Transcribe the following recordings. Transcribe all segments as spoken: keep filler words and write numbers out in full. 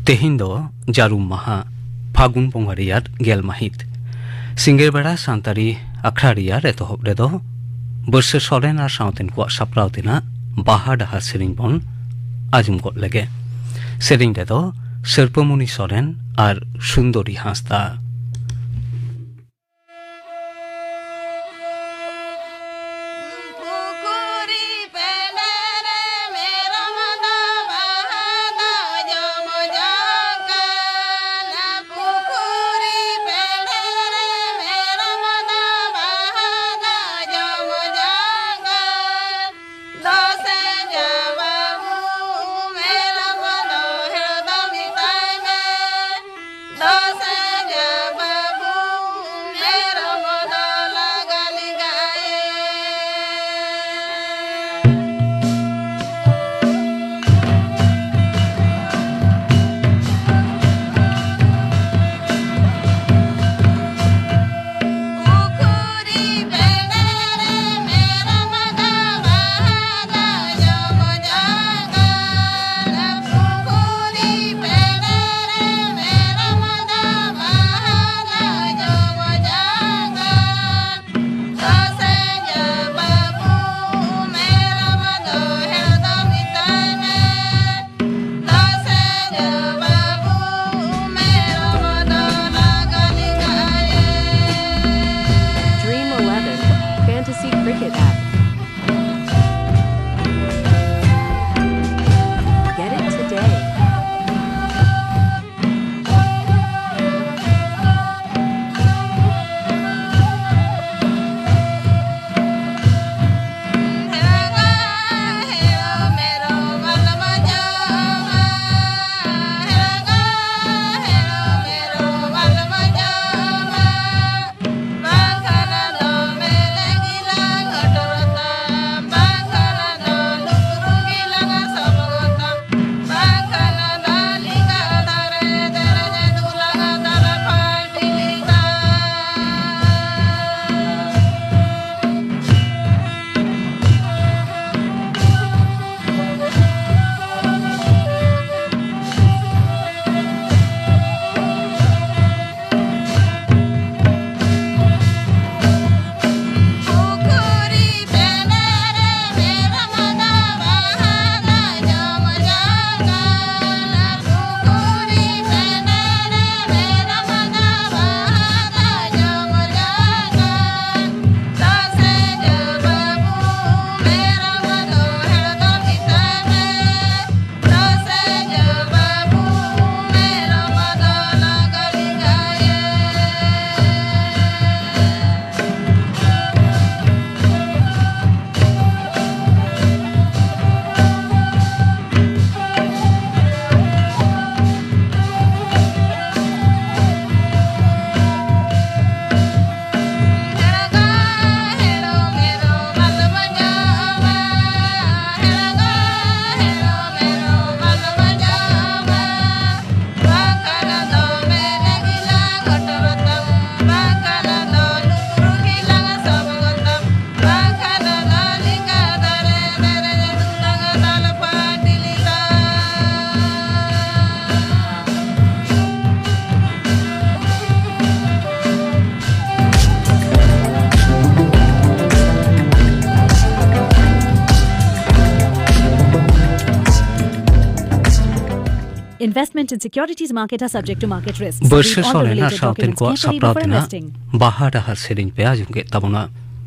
ᱛᱮᱦᱮᱧ ᱫᱚ ᱡᱟᱹᱨᱩᱢ ᱢᱟᱦᱟ, ᱯᱷᱟᱹᱜᱩᱱ ᱵᱚᱸᱜᱟ ᱨᱮᱭᱟᱜ ᱜᱮᱞ ᱢᱟᱹᱦᱤᱛ᱾ ᱥᱤᱸᱜᱟᱹᱲ ᱵᱮᱲᱟ ᱥᱟᱱᱛᱟᱲᱤ ᱟᱠᱷᱲᱟ ᱨᱮᱭᱟᱜ ᱮᱛᱚᱦᱚᱵ ᱨᱮᱫᱚ ᱵᱟᱹᱨᱥᱟᱹ ᱥᱚᱨᱮᱱ ᱟᱨ ᱥᱟᱶᱛᱮᱱ ᱠᱚᱣᱟᱜ ᱥᱟᱯᱲᱟᱣ ᱛᱮᱱᱟᱜ ᱵᱟᱦᱟ ᱰᱟᱦᱟᱨ ᱥᱮᱨᱮᱧ ᱵᱚᱱ ᱟᱸᱡᱚᱢ ᱜᱚᱫ ᱞᱮᱜᱮ᱾ ᱥᱮᱨᱮᱧ ᱨᱮᱫᱚ ᱥᱤᱨᱯᱟᱹᱢᱩᱱᱤ ᱥᱚᱨᱮᱱ ᱟᱨ ᱥᱩᱱᱫᱚᱨᱤ ᱦᱟᱸᱥᱫᱟ᱾ ᱯᱩᱠᱷᱩᱨᱤ ᱯᱮᱸᱰᱮ ᱨᱮ ᱢᱮᱨᱚᱢ ᱫᱚ ᱵᱟᱦᱟ ᱫᱟᱜ ᱡᱚᱢ ᱡᱚᱝ ᱠᱟᱱᱟ᱾ ᱯᱩᱠᱷᱩᱨᱤ ᱯᱮᱸᱰᱮ ᱨᱮ ᱢᱮᱨᱚᱢ ᱫᱚ ᱵᱟᱦᱟ ᱫᱟᱜ ᱡᱚᱢ ᱡᱚᱝ ᱠᱟᱱᱟ᱾ ᱫᱚᱥᱮ ᱡᱟ ᱵᱟᱹᱵᱩ ᱢᱮᱨᱚᱢ ᱫᱚ ᱦᱮᱲ ᱫᱚ ᱢᱮᱛᱟᱭ ᱢᱮ᱾ ᱫᱚᱥᱮ ᱡᱟ Investment in securities market are subject to market risks. ᱵᱟᱹᱨᱥᱟᱹ Read all the Soren R related ᱥᱟᱶᱛᱮᱱ documents ᱠᱚᱣᱟᱜ carefully ᱥᱟᱯᱲᱟᱣ before ᱛᱮᱱᱟᱜ investing. ᱵᱟᱦᱟ ᱰᱟᱦᱟᱨ ᱥᱮᱨᱮᱧ ᱯᱮ ᱟᱸᱡᱚᱢ ᱠᱮᱫ ᱛᱟᱵᱚᱱᱟ᱾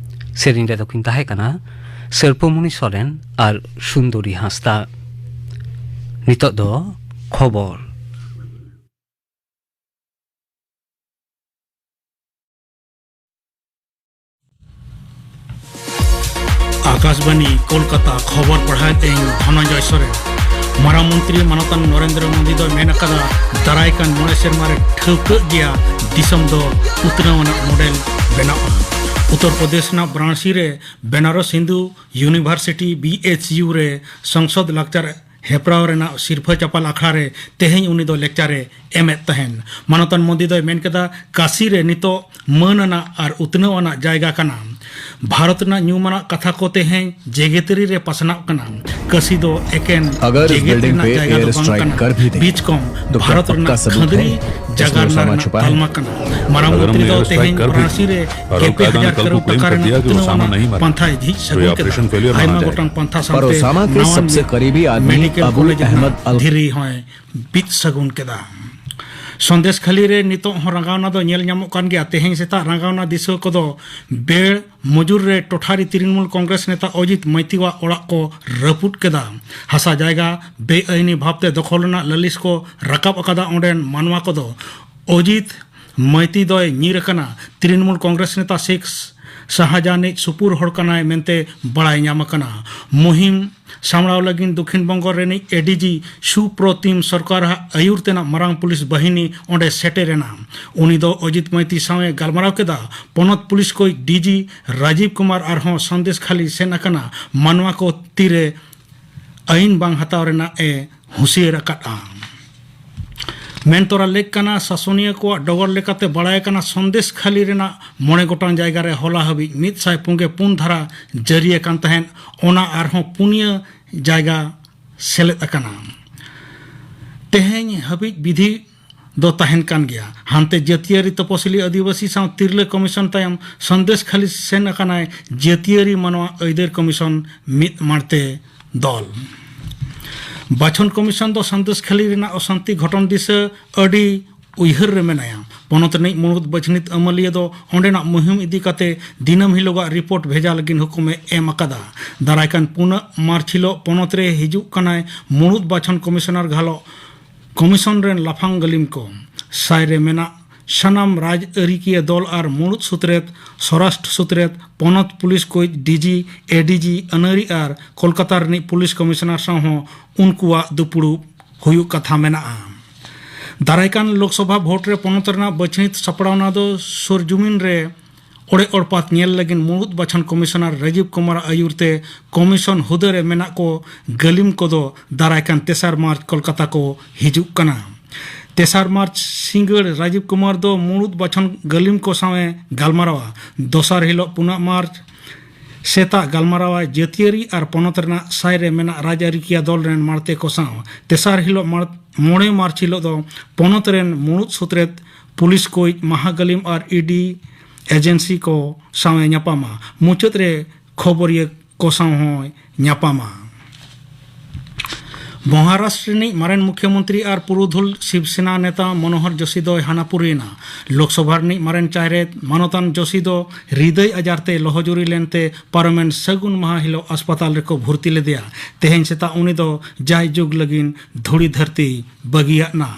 ᱥᱮᱨᱮᱧ ᱨᱮᱫᱚ ᱠᱤᱱ ᱛᱟᱦᱮᱸ ᱠᱟᱱᱟ ᱥᱟᱹᱨᱯᱟᱹᱢᱩᱱᱤ ᱥᱚᱨᱮᱱ ᱟᱨ ᱥᱩᱱᱫᱚᱨᱤ ᱦᱟᱸᱥᱫᱟ᱾ ᱱᱤᱛᱚᱜ ᱫᱚ ᱠᱷᱚᱵᱚᱨ᱾ ᱟᱠᱟᱥᱵᱟᱱᱤ ᱠᱳᱞᱠᱟᱛᱟ, ᱠᱷᱚᱵᱚᱨ ᱯᱟᱲᱦᱟᱣᱮᱫ ᱟᱹᱧ ᱫᱷᱚᱱᱚᱱᱡᱚᱭ ᱥᱚᱨᱮᱱ᱾ ᱢᱟᱨᱟᱝ ᱢᱚᱱᱛᱨᱤ ᱢᱟᱱᱚᱛᱟᱱ ᱱᱚᱨᱮᱱᱫᱨᱚ ᱢᱳᱫᱤ ᱫᱚᱭ ᱢᱮᱱ ᱟᱠᱟᱫᱟ, ᱫᱟᱨᱟᱭ ᱠᱟᱱ ᱢᱚᱬᱮ ᱥᱮᱨᱢᱟ ᱨᱮ ᱴᱷᱟᱹᱣᱠᱟᱹᱜ ᱜᱮᱭᱟ ᱫᱤᱥᱚᱢ ᱫᱚ ᱩᱛᱱᱟᱹᱣ ᱟᱱᱟᱜ ᱢᱚᱰᱮᱞ ᱵᱮᱱᱟᱣᱜᱼᱟ᱾ ᱩᱛᱛᱚᱨ ᱯᱨᱚᱫᱮᱥ ᱨᱮᱱᱟᱜ ᱵᱟᱨᱟᱬᱥᱤ ᱨᱮ Benaras Hindu university, B H U, ᱨᱮ ᱥᱚᱝᱥᱚᱫ ᱞᱟᱠᱪᱟᱨ ᱦᱮᱯᱨᱟᱣ ᱨᱮᱱᱟᱜ ᱥᱤᱨᱯᱷᱟᱹ ᱪᱟᱯᱟᱞ ᱟᱠᱷᱲᱟ ᱨᱮ ᱛᱮᱦᱮᱧ ᱩᱱᱤ ᱫᱚ ᱞᱮᱠᱪᱟᱨ ᱮ ᱮᱢᱮᱫ ᱛᱟᱦᱮᱱ᱾ ᱢᱟᱱᱚᱛᱟᱱ ᱢᱳᱫᱤ ᱫᱚᱭ ᱢᱮᱱ ᱠᱮᱫᱟ, ᱠᱟᱥᱤ ᱨᱮ ᱱᱤᱛᱚᱜ ᱢᱟᱹᱱ ᱟᱱᱟᱜ ᱟᱨ ᱩᱛᱱᱟᱹᱣ ᱟᱱᱟᱜ ᱡᱟᱭᱜᱟ ᱠᱟᱱᱟ᱾ ᱵᱷᱟᱨᱚᱛ ᱨᱮᱱᱟᱜ ᱧᱩᱢᱟᱱᱟᱜ ᱠᱟᱛᱷᱟ ᱠᱚ ᱛᱮᱦᱮᱧ ᱡᱮᱜᱮᱛᱟᱹᱨᱤ ᱨᱮ ᱯᱟᱥᱱᱟᱜ ᱠᱟᱱᱟ᱾ ᱠᱟᱥᱤ ᱫᱚ ᱮᱠᱮᱱ ᱟᱜᱟᱨ ᱤᱥ ᱡᱮᱜᱮᱛ ᱵᱤᱞᱰᱤᱝ ᱨᱮᱱᱟᱜ ᱯᱮ ᱡᱟᱭᱜᱟ ᱫᱚ ᱮᱭᱟᱨ ᱵᱟᱝ ᱥᱴᱨᱟᱭᱤᱠ ᱠᱟᱱᱟ᱾ ᱠᱟᱨ ᱵᱷᱤ ᱫᱮ, ᱵᱤᱪᱠᱚᱢ ᱛᱚ ᱠᱭᱟ ᱵᱷᱟᱨᱚᱛ ᱯᱟᱠᱠᱟ ᱨᱮᱱᱟᱜ ᱥᱟᱵᱩᱛ ᱠᱷᱟᱹᱫᱽᱨᱤ ᱦᱮ ᱡᱟᱜᱟ ᱨᱮᱱᱟᱜ ᱛᱟᱞᱢᱟ ᱠᱟᱱᱟ᱾ ᱢᱟᱨᱟᱝ ᱢᱚᱱᱛᱨᱤ ᱫᱚ ᱛᱮᱦᱮᱧ ᱵᱟᱨᱟᱬᱥᱤ ᱨᱮ ᱜᱮᱞ ᱯᱮ ᱦᱟᱡᱟᱨ ᱠᱟᱨᱳᱲ ᱴᱟᱠᱟ ᱨᱮᱱᱟᱜ ᱩᱛᱱᱟᱹᱣ ᱟᱱᱟᱜ ᱯᱟᱱᱛᱷᱟᱭ ᱡᱷᱤᱡ ᱥᱟᱹᱜᱩᱱ ᱠᱮᱫᱟ᱾ ᱟᱭᱢᱟ ᱜᱚᱴᱟᱝ ᱯᱟᱱᱛᱷᱟ ᱥᱟᱶᱛᱮ ᱱᱟᱣᱟ ᱢᱮᱰᱤᱠᱮᱞ ᱠᱚᱞᱮᱡᱽ ᱨᱮᱱᱟᱜ ᱫᱷᱤᱨᱤ ᱦᱚᱸᱭ ᱵᱤᱫ ᱥᱟᱹᱜᱩᱱ ᱠᱮᱫᱟ᱾ ᱥᱚᱱᱫᱮᱥ ᱠᱷᱟᱹᱞᱤ ᱨᱮ ᱱᱤᱛᱚᱜ ᱦᱚᱸ ᱨᱟᱸᱜᱟᱣᱱᱟ ᱫᱚ ᱧᱮᱞ ᱧᱟᱢᱚᱜ ᱠᱟᱱ ᱜᱮᱭᱟ᱾ ᱛᱮᱦᱮᱧ ᱥᱮᱛᱟᱜ ᱨᱟᱸᱜᱟᱣᱱᱟ ᱫᱤᱥᱣᱟᱹ ᱠᱚᱫᱚ ᱵᱮᱲ ᱢᱚᱡᱩᱨ ᱨᱮ ᱴᱚᱴᱷᱟᱨᱤ ᱛᱨᱤᱱᱢᱩᱞ ᱠᱚᱝᱜᱨᱮᱥ ᱱᱮᱛᱟ ᱚᱡᱤᱛ ᱢᱟᱹᱭᱛᱤᱣᱟᱜ ᱚᱲᱟᱜ ᱠᱚ ᱨᱟᱹᱯᱩᱫ ᱠᱮᱫᱟ᱾ ᱦᱟᱥᱟ ᱡᱟᱭᱜᱟ ᱵᱮᱟᱹᱭᱤᱱᱤ ᱵᱷᱟᱵᱽᱛᱮ ᱫᱚᱠᱷᱚᱞ ᱨᱮᱱᱟᱜ ᱞᱟᱹᱞᱤᱥ ᱠᱚ ᱨᱟᱠᱟᱵ ᱟᱠᱟᱫᱟ ᱚᱸᱰᱮᱱ ᱢᱟᱱᱣᱟ ᱠᱚᱫᱚ᱾ ᱚᱡᱤᱛ ᱢᱟᱹᱭᱛᱤ ᱫᱚᱭ ᱧᱤᱨ ᱟᱠᱟᱱᱟ᱾ ᱛᱨᱤᱱᱢᱩᱞ ᱠᱚᱝᱜᱨᱮᱥ ᱱᱮᱛᱟ ᱥᱮᱠᱷ ᱥᱟᱦᱟᱡᱟᱱᱤᱡ ᱥᱩᱯᱩᱨ ᱦᱚᱲ ᱠᱟᱱᱟᱭ ᱢᱮᱱᱛᱮ ᱵᱟᱲᱟᱭ ᱧᱟᱢ ᱟᱠᱟᱱᱟ᱾ ᱢᱩᱦᱤᱢ ᱥᱟᱢᱲᱟᱣ ᱞᱟᱹᱜᱤᱫ ᱫᱚᱠᱷᱤᱱ ᱵᱚᱝᱜᱚ ᱨᱤᱱᱤᱡ ᱮ ᱰᱤ ᱡᱤ ᱥᱩᱯᱨᱚᱛᱤᱢ ᱥᱚᱨᱠᱟᱨ ᱟᱜ ᱟᱹᱭᱩᱨ ᱛᱮᱱᱟᱜ ᱢᱟᱨᱟᱝ ᱯᱩᱞᱤᱥ ᱵᱟᱦᱤᱱᱤ ᱚᱸᱰᱮ ᱥᱮᱴᱮᱨ ᱮᱱᱟ᱾ ᱩᱱᱤ ᱫᱚ ᱚᱡᱤᱛ ᱢᱟᱹᱭᱛᱤ ᱥᱟᱶ ᱮ ᱜᱟᱞᱢᱟᱨᱟᱣ ᱠᱮᱫᱟ᱾ ᱯᱚᱱᱚᱛ ᱯᱩᱞᱤᱥ ᱠᱚ ᱰᱤ ᱡᱤ ᱨᱟᱡᱤᱵᱽ ᱠᱩᱢᱟᱨ ᱟᱨᱦᱚᱸ ᱥᱚᱱᱫᱮᱥ ᱠᱷᱟᱹᱞᱤ ᱥᱮᱱ ᱟᱠᱟᱱᱟ ᱢᱟᱱᱣᱟ ᱠᱚ ᱛᱤᱨᱮ ᱟᱹᱭᱤᱱ ᱵᱟᱝ ᱦᱟᱛᱟᱣ ᱨᱮᱱᱟᱜ ᱮ ᱦᱩᱸᱥᱤᱭᱟᱹᱨ ᱟᱠᱟᱫᱼᱟ᱾ ᱢᱮᱱ ᱛᱚᱨᱟ ᱞᱮᱠ ᱠᱟᱱᱟ, ᱥᱟᱥᱚᱱᱤᱭᱟᱹ ᱠᱚᱣᱟᱜ ᱰᱚᱜᱚᱨ ᱞᱮᱠᱟᱛᱮ ᱵᱟᱲᱟᱭ ᱠᱟᱱᱟ, ᱥᱚᱱᱫᱮᱥ ᱠᱷᱟᱹᱞᱤ ᱨᱮᱱᱟᱜ ᱢᱚᱬᱮ ᱜᱚᱴᱟᱝ ᱡᱟᱭᱜᱟ ᱨᱮ ᱦᱚᱞᱟ ᱦᱟᱹᱵᱤᱡ ᱢᱤᱫ ᱥᱟᱭ ᱯᱩᱱ ᱜᱮ ᱯᱩᱱ ᱫᱷᱟᱨᱟ ᱡᱟᱹᱨᱤ ᱟᱠᱟᱱ ᱛᱟᱦᱮᱸᱫ, ᱚᱱᱟ ᱟᱨᱦᱚᱸ ᱯᱩᱱᱭᱟᱹ ᱡᱟᱭᱜᱟ ᱥᱮᱞᱮᱫ ᱟᱠᱟᱱᱟ᱾ ᱛᱮᱦᱮᱧ ᱦᱟᱹᱵᱤᱡ ᱵᱤᱫᱷᱤ ᱫᱚ ᱛᱟᱦᱮᱱ ᱠᱟᱱ ᱜᱮᱭᱟ᱾ ᱦᱟᱱᱛᱮ ᱡᱟᱹᱛᱤᱭᱟᱹᱨᱤ ᱛᱚᱯᱚᱥᱤᱞᱤ ᱟᱹᱫᱤᱵᱟᱹᱥᱤ ᱥᱟᱶ ᱛᱤᱨᱞᱟᱹ ᱠᱚᱢᱤᱥᱚᱱ ᱛᱟᱭᱚᱢ ᱥᱚᱱᱫᱮᱥ ᱠᱷᱟᱹᱞᱤ ᱥᱮᱱ ᱟᱠᱟᱱᱟᱭ ᱡᱟᱹᱛᱤᱭᱟᱹᱨᱤ ᱢᱟᱱᱣᱟ ᱟᱹᱭᱫᱟᱹᱨ ᱠᱚᱢᱤᱥᱚᱱ ᱢᱤᱫ ᱢᱟᱲᱛᱮ ᱫᱚᱞ᱾ ᱵᱟᱪᱷᱚᱱ ᱠᱚᱢᱤᱥᱚᱱ ᱫᱚ ᱥᱟᱸᱫᱮᱥ ᱠᱷᱟᱹᱞᱤ ᱨᱮᱱᱟᱜ ᱚᱥᱟᱱᱛᱤ ᱜᱷᱚᱴᱚᱱ ᱫᱤᱥᱟᱹ ᱟᱹᱰᱤ ᱩᱭᱦᱟᱹᱨ ᱨᱮ ᱢᱮᱱᱟᱭᱟ᱾ ᱯᱚᱱᱚᱛ ᱨᱤᱱᱤᱡ ᱢᱩᱬᱩᱫ ᱵᱟᱪᱷᱱᱤᱛ ᱟᱹᱢᱟᱹᱞᱤᱭᱟᱹ ᱫᱚ ᱚᱸᱰᱮᱱᱟᱜ ᱢᱩᱦᱤᱢ ᱤᱫᱤ ᱠᱟᱛᱮ ᱫᱤᱱᱟᱹᱢ ᱦᱤᱞᱚᱜᱟᱜ ᱨᱤᱯᱳᱨᱴ ᱵᱷᱮᱡᱟ ᱞᱟᱹᱜᱤᱫ ᱦᱩᱠᱩᱢᱮ ᱮᱢ ᱟᱠᱟᱫᱟ᱾ ᱫᱟᱨᱟᱭ ᱠᱟᱱ ᱯᱩᱱᱟᱹᱜ ᱢᱟᱨᱪ ᱦᱤᱞᱚᱜ ᱯᱚᱱᱚᱛ ᱨᱮ ᱦᱤᱡᱩᱜ ᱠᱟᱱᱟᱭ ᱢᱩᱬᱩᱫ ᱵᱟᱪᱷᱚᱱ ᱠᱚᱢᱤᱥᱚᱱᱟᱨ ᱜᱷᱟᱞᱚᱜ ᱠᱚᱢᱤᱥᱚᱱ ᱨᱮᱱ ᱞᱟᱯᱷᱟᱝ ᱜᱟᱹᱞᱤᱢ ᱠᱚ᱾ ᱥᱟᱭ ᱨᱮ ᱢᱮᱱᱟᱜ ᱥᱟᱱᱟᱢ ᱨᱟᱡᱽ ᱟᱹᱨᱤᱠᱤᱭᱟᱹ ᱫᱚᱞ ᱟᱨ ᱢᱩᱬᱩᱫ ᱥᱩᱛᱨᱮᱛ, ᱥᱚᱨᱟᱥᱴᱨᱚ ᱥᱩᱛᱨᱮᱛ, ᱯᱚᱱᱚᱛ ᱯᱩᱞᱤᱥ ᱠᱚ, ᱰᱤᱡᱤ, ᱮᱰᱤᱡᱤ, ᱟᱹᱱᱟᱹᱨᱤ ᱟᱨ ᱠᱳᱞᱠᱟᱛᱟ ᱨᱤᱱᱤᱡ ᱯᱩᱞᱤᱥ ᱠᱚᱢᱤᱥᱚᱱᱟᱨ ᱥᱟᱶ ᱦᱚᱸ ᱩᱱᱠᱩᱣᱟᱜ ᱫᱩᱯᱩᱲᱩᱵ ᱦᱩᱭᱩᱜ ᱠᱟᱛᱷᱟ ᱢᱮᱱᱟᱜᱼᱟ᱾ ᱫᱟᱨᱟᱭ ᱠᱟᱱ ᱞᱳᱠᱥᱚᱵᱷᱟ ᱵᱷᱳᱴ ᱨᱮ ᱯᱚᱱᱚᱛ ᱨᱮᱱᱟᱜ ᱵᱟᱪᱷᱱᱤᱛ ᱥᱟᱯᱲᱟᱣᱱᱟ ᱫᱚ ᱥᱩᱨᱡᱩᱢᱤᱱ ᱨᱮ ᱚᱲᱮ ᱚᱲᱯᱟᱛ ᱧᱮᱞ ᱞᱟᱹᱜᱤᱫ ᱢᱩᱬᱩᱫ ᱵᱟᱪᱷᱚᱱ ᱠᱚᱢᱤᱥᱚᱱᱟᱨ ᱨᱟᱡᱤᱵᱽ ᱠᱩᱢᱟᱨ ᱟᱭᱩᱨ ᱛᱮ ᱠᱚᱢᱤᱥᱚᱱ ᱦᱩᱫᱟᱹ ᱨᱮ ᱢᱮᱱᱟᱜ ᱠᱚ ᱜᱟᱹᱞᱤᱢ ᱠᱚᱫᱚ ᱫᱟᱨᱟᱭ ᱠᱟᱱ ᱛᱮᱥᱟᱨ ᱢᱟᱨᱪ ᱠᱳᱞᱠᱟᱛᱟ ᱠᱚ ᱦᱤᱡᱩᱜ ᱠᱟᱱᱟ᱾ ᱛᱮᱥᱟᱨ ᱢᱟᱨᱪ ᱥᱤᱸᱜᱟᱹᱲ ᱨᱟᱡᱤᱵᱽ ᱠᱩᱢᱟᱨ ᱫᱚ ᱢᱩᱬᱩᱫ ᱵᱟᱪᱷᱚᱱ ᱜᱟᱹᱞᱤᱢ ᱠᱚ ᱥᱟᱶ ᱮ ᱜᱟᱞᱢᱟᱨᱟᱣᱟ᱾ ᱫᱚᱥᱟᱨ ᱦᱤᱞᱚᱜ ᱯᱩᱱᱟᱜ ᱢᱟᱨᱪ ᱥᱮᱛᱟᱜ ᱜᱟᱞᱢᱟᱨᱟᱣᱟᱭ ᱡᱟᱹᱛᱤᱭᱟᱹᱨᱤ ᱟᱨ ᱯᱚᱱᱚᱛ ᱨᱮᱱᱟᱜ ᱥᱟᱭ ᱨᱮ ᱢᱮᱱᱟᱜ ᱨᱟᱡᱽᱟᱹᱨᱤᱠᱤᱭᱟᱹ ᱫᱚᱞ ᱨᱮᱱ ᱢᱟᱬᱛᱮ ᱠᱚ ᱥᱟᱶ᱾ ᱛᱮᱥᱟᱨ ᱦᱤᱞᱚᱜ ᱢᱟᱨ-, ᱢᱚᱬᱮ ᱢᱟᱨᱪ ᱦᱤᱞᱚᱜ ᱫᱚ ᱯᱚᱱᱚᱛ ᱨᱮᱱ ᱢᱩᱬᱩᱫ ᱥᱩᱛᱨᱮᱛ, ᱯᱩᱞᱤᱥ ᱠᱚ, ᱢᱟᱦᱟ ᱜᱟᱹᱞᱤᱢ ᱟᱨ ᱤᱰᱤ ᱮᱡᱮᱱᱥᱤ ᱠᱚ ᱥᱟᱶ ᱮ ᱧᱟᱯᱟᱢᱟ᱾ ᱢᱩᱪᱟᱹᱫ ᱨᱮ ᱠᱷᱚᱵᱚᱨᱤᱭᱟᱹ ᱠᱚ ᱥᱟᱶ ᱦᱚᱸᱭ ᱧᱟᱯᱟᱢᱟ᱾ ᱢᱚᱦᱟᱨᱟᱥᱴᱨᱚ ᱨᱤᱱᱤᱡ ᱢᱟᱨᱮᱱ ᱢᱩᱠᱷᱭᱚᱢᱚᱱᱛᱨᱤ ᱟᱨ ᱯᱩᱨᱩᱫᱷᱩᱞ ᱥᱤᱵᱽᱥᱮᱱᱟ ᱱᱮᱛᱟ ᱢᱚᱱᱳᱦᱚᱨ ᱡᱳᱥᱤ ᱫᱚᱭ ᱦᱟᱱᱟᱯᱩᱨᱤᱭᱮᱱᱟ᱾ ᱞᱳᱠᱥᱚᱵᱷᱟ ᱨᱤᱱᱤᱡ ᱢᱟᱨᱮᱱ ᱪᱟᱭᱨᱮᱛ ᱢᱟᱱᱚᱛᱟᱱ ᱡᱳᱥᱤ ᱫᱚ ᱦᱨᱤᱫᱟᱹᱭ ᱟᱡᱟᱨ ᱛᱮ ᱞᱚᱦᱚᱡᱩᱨᱤ ᱞᱮᱱᱛᱮ ᱯᱟᱨᱚᱢᱮᱱ ᱥᱟᱹᱜᱩᱱ ᱢᱟᱦᱟ ᱦᱤᱞᱚᱜ ᱟᱥᱯᱟᱛᱟᱞ ᱨᱮᱠᱚ ᱵᱷᱩᱨᱛᱤ ᱞᱮᱫᱮᱭᱟ᱾ ᱛᱮᱦᱮᱧ ᱥᱮᱛᱟᱜ ᱩᱱᱤ ᱫᱚ ᱡᱟᱭᱡᱩᱜᱽ ᱞᱟᱹᱜᱤᱫ ᱫᱷᱩᱲᱤ ᱫᱷᱟᱹᱨᱛᱤ ᱵᱟᱹᱜᱤᱭᱟᱫ ᱱᱟ᱾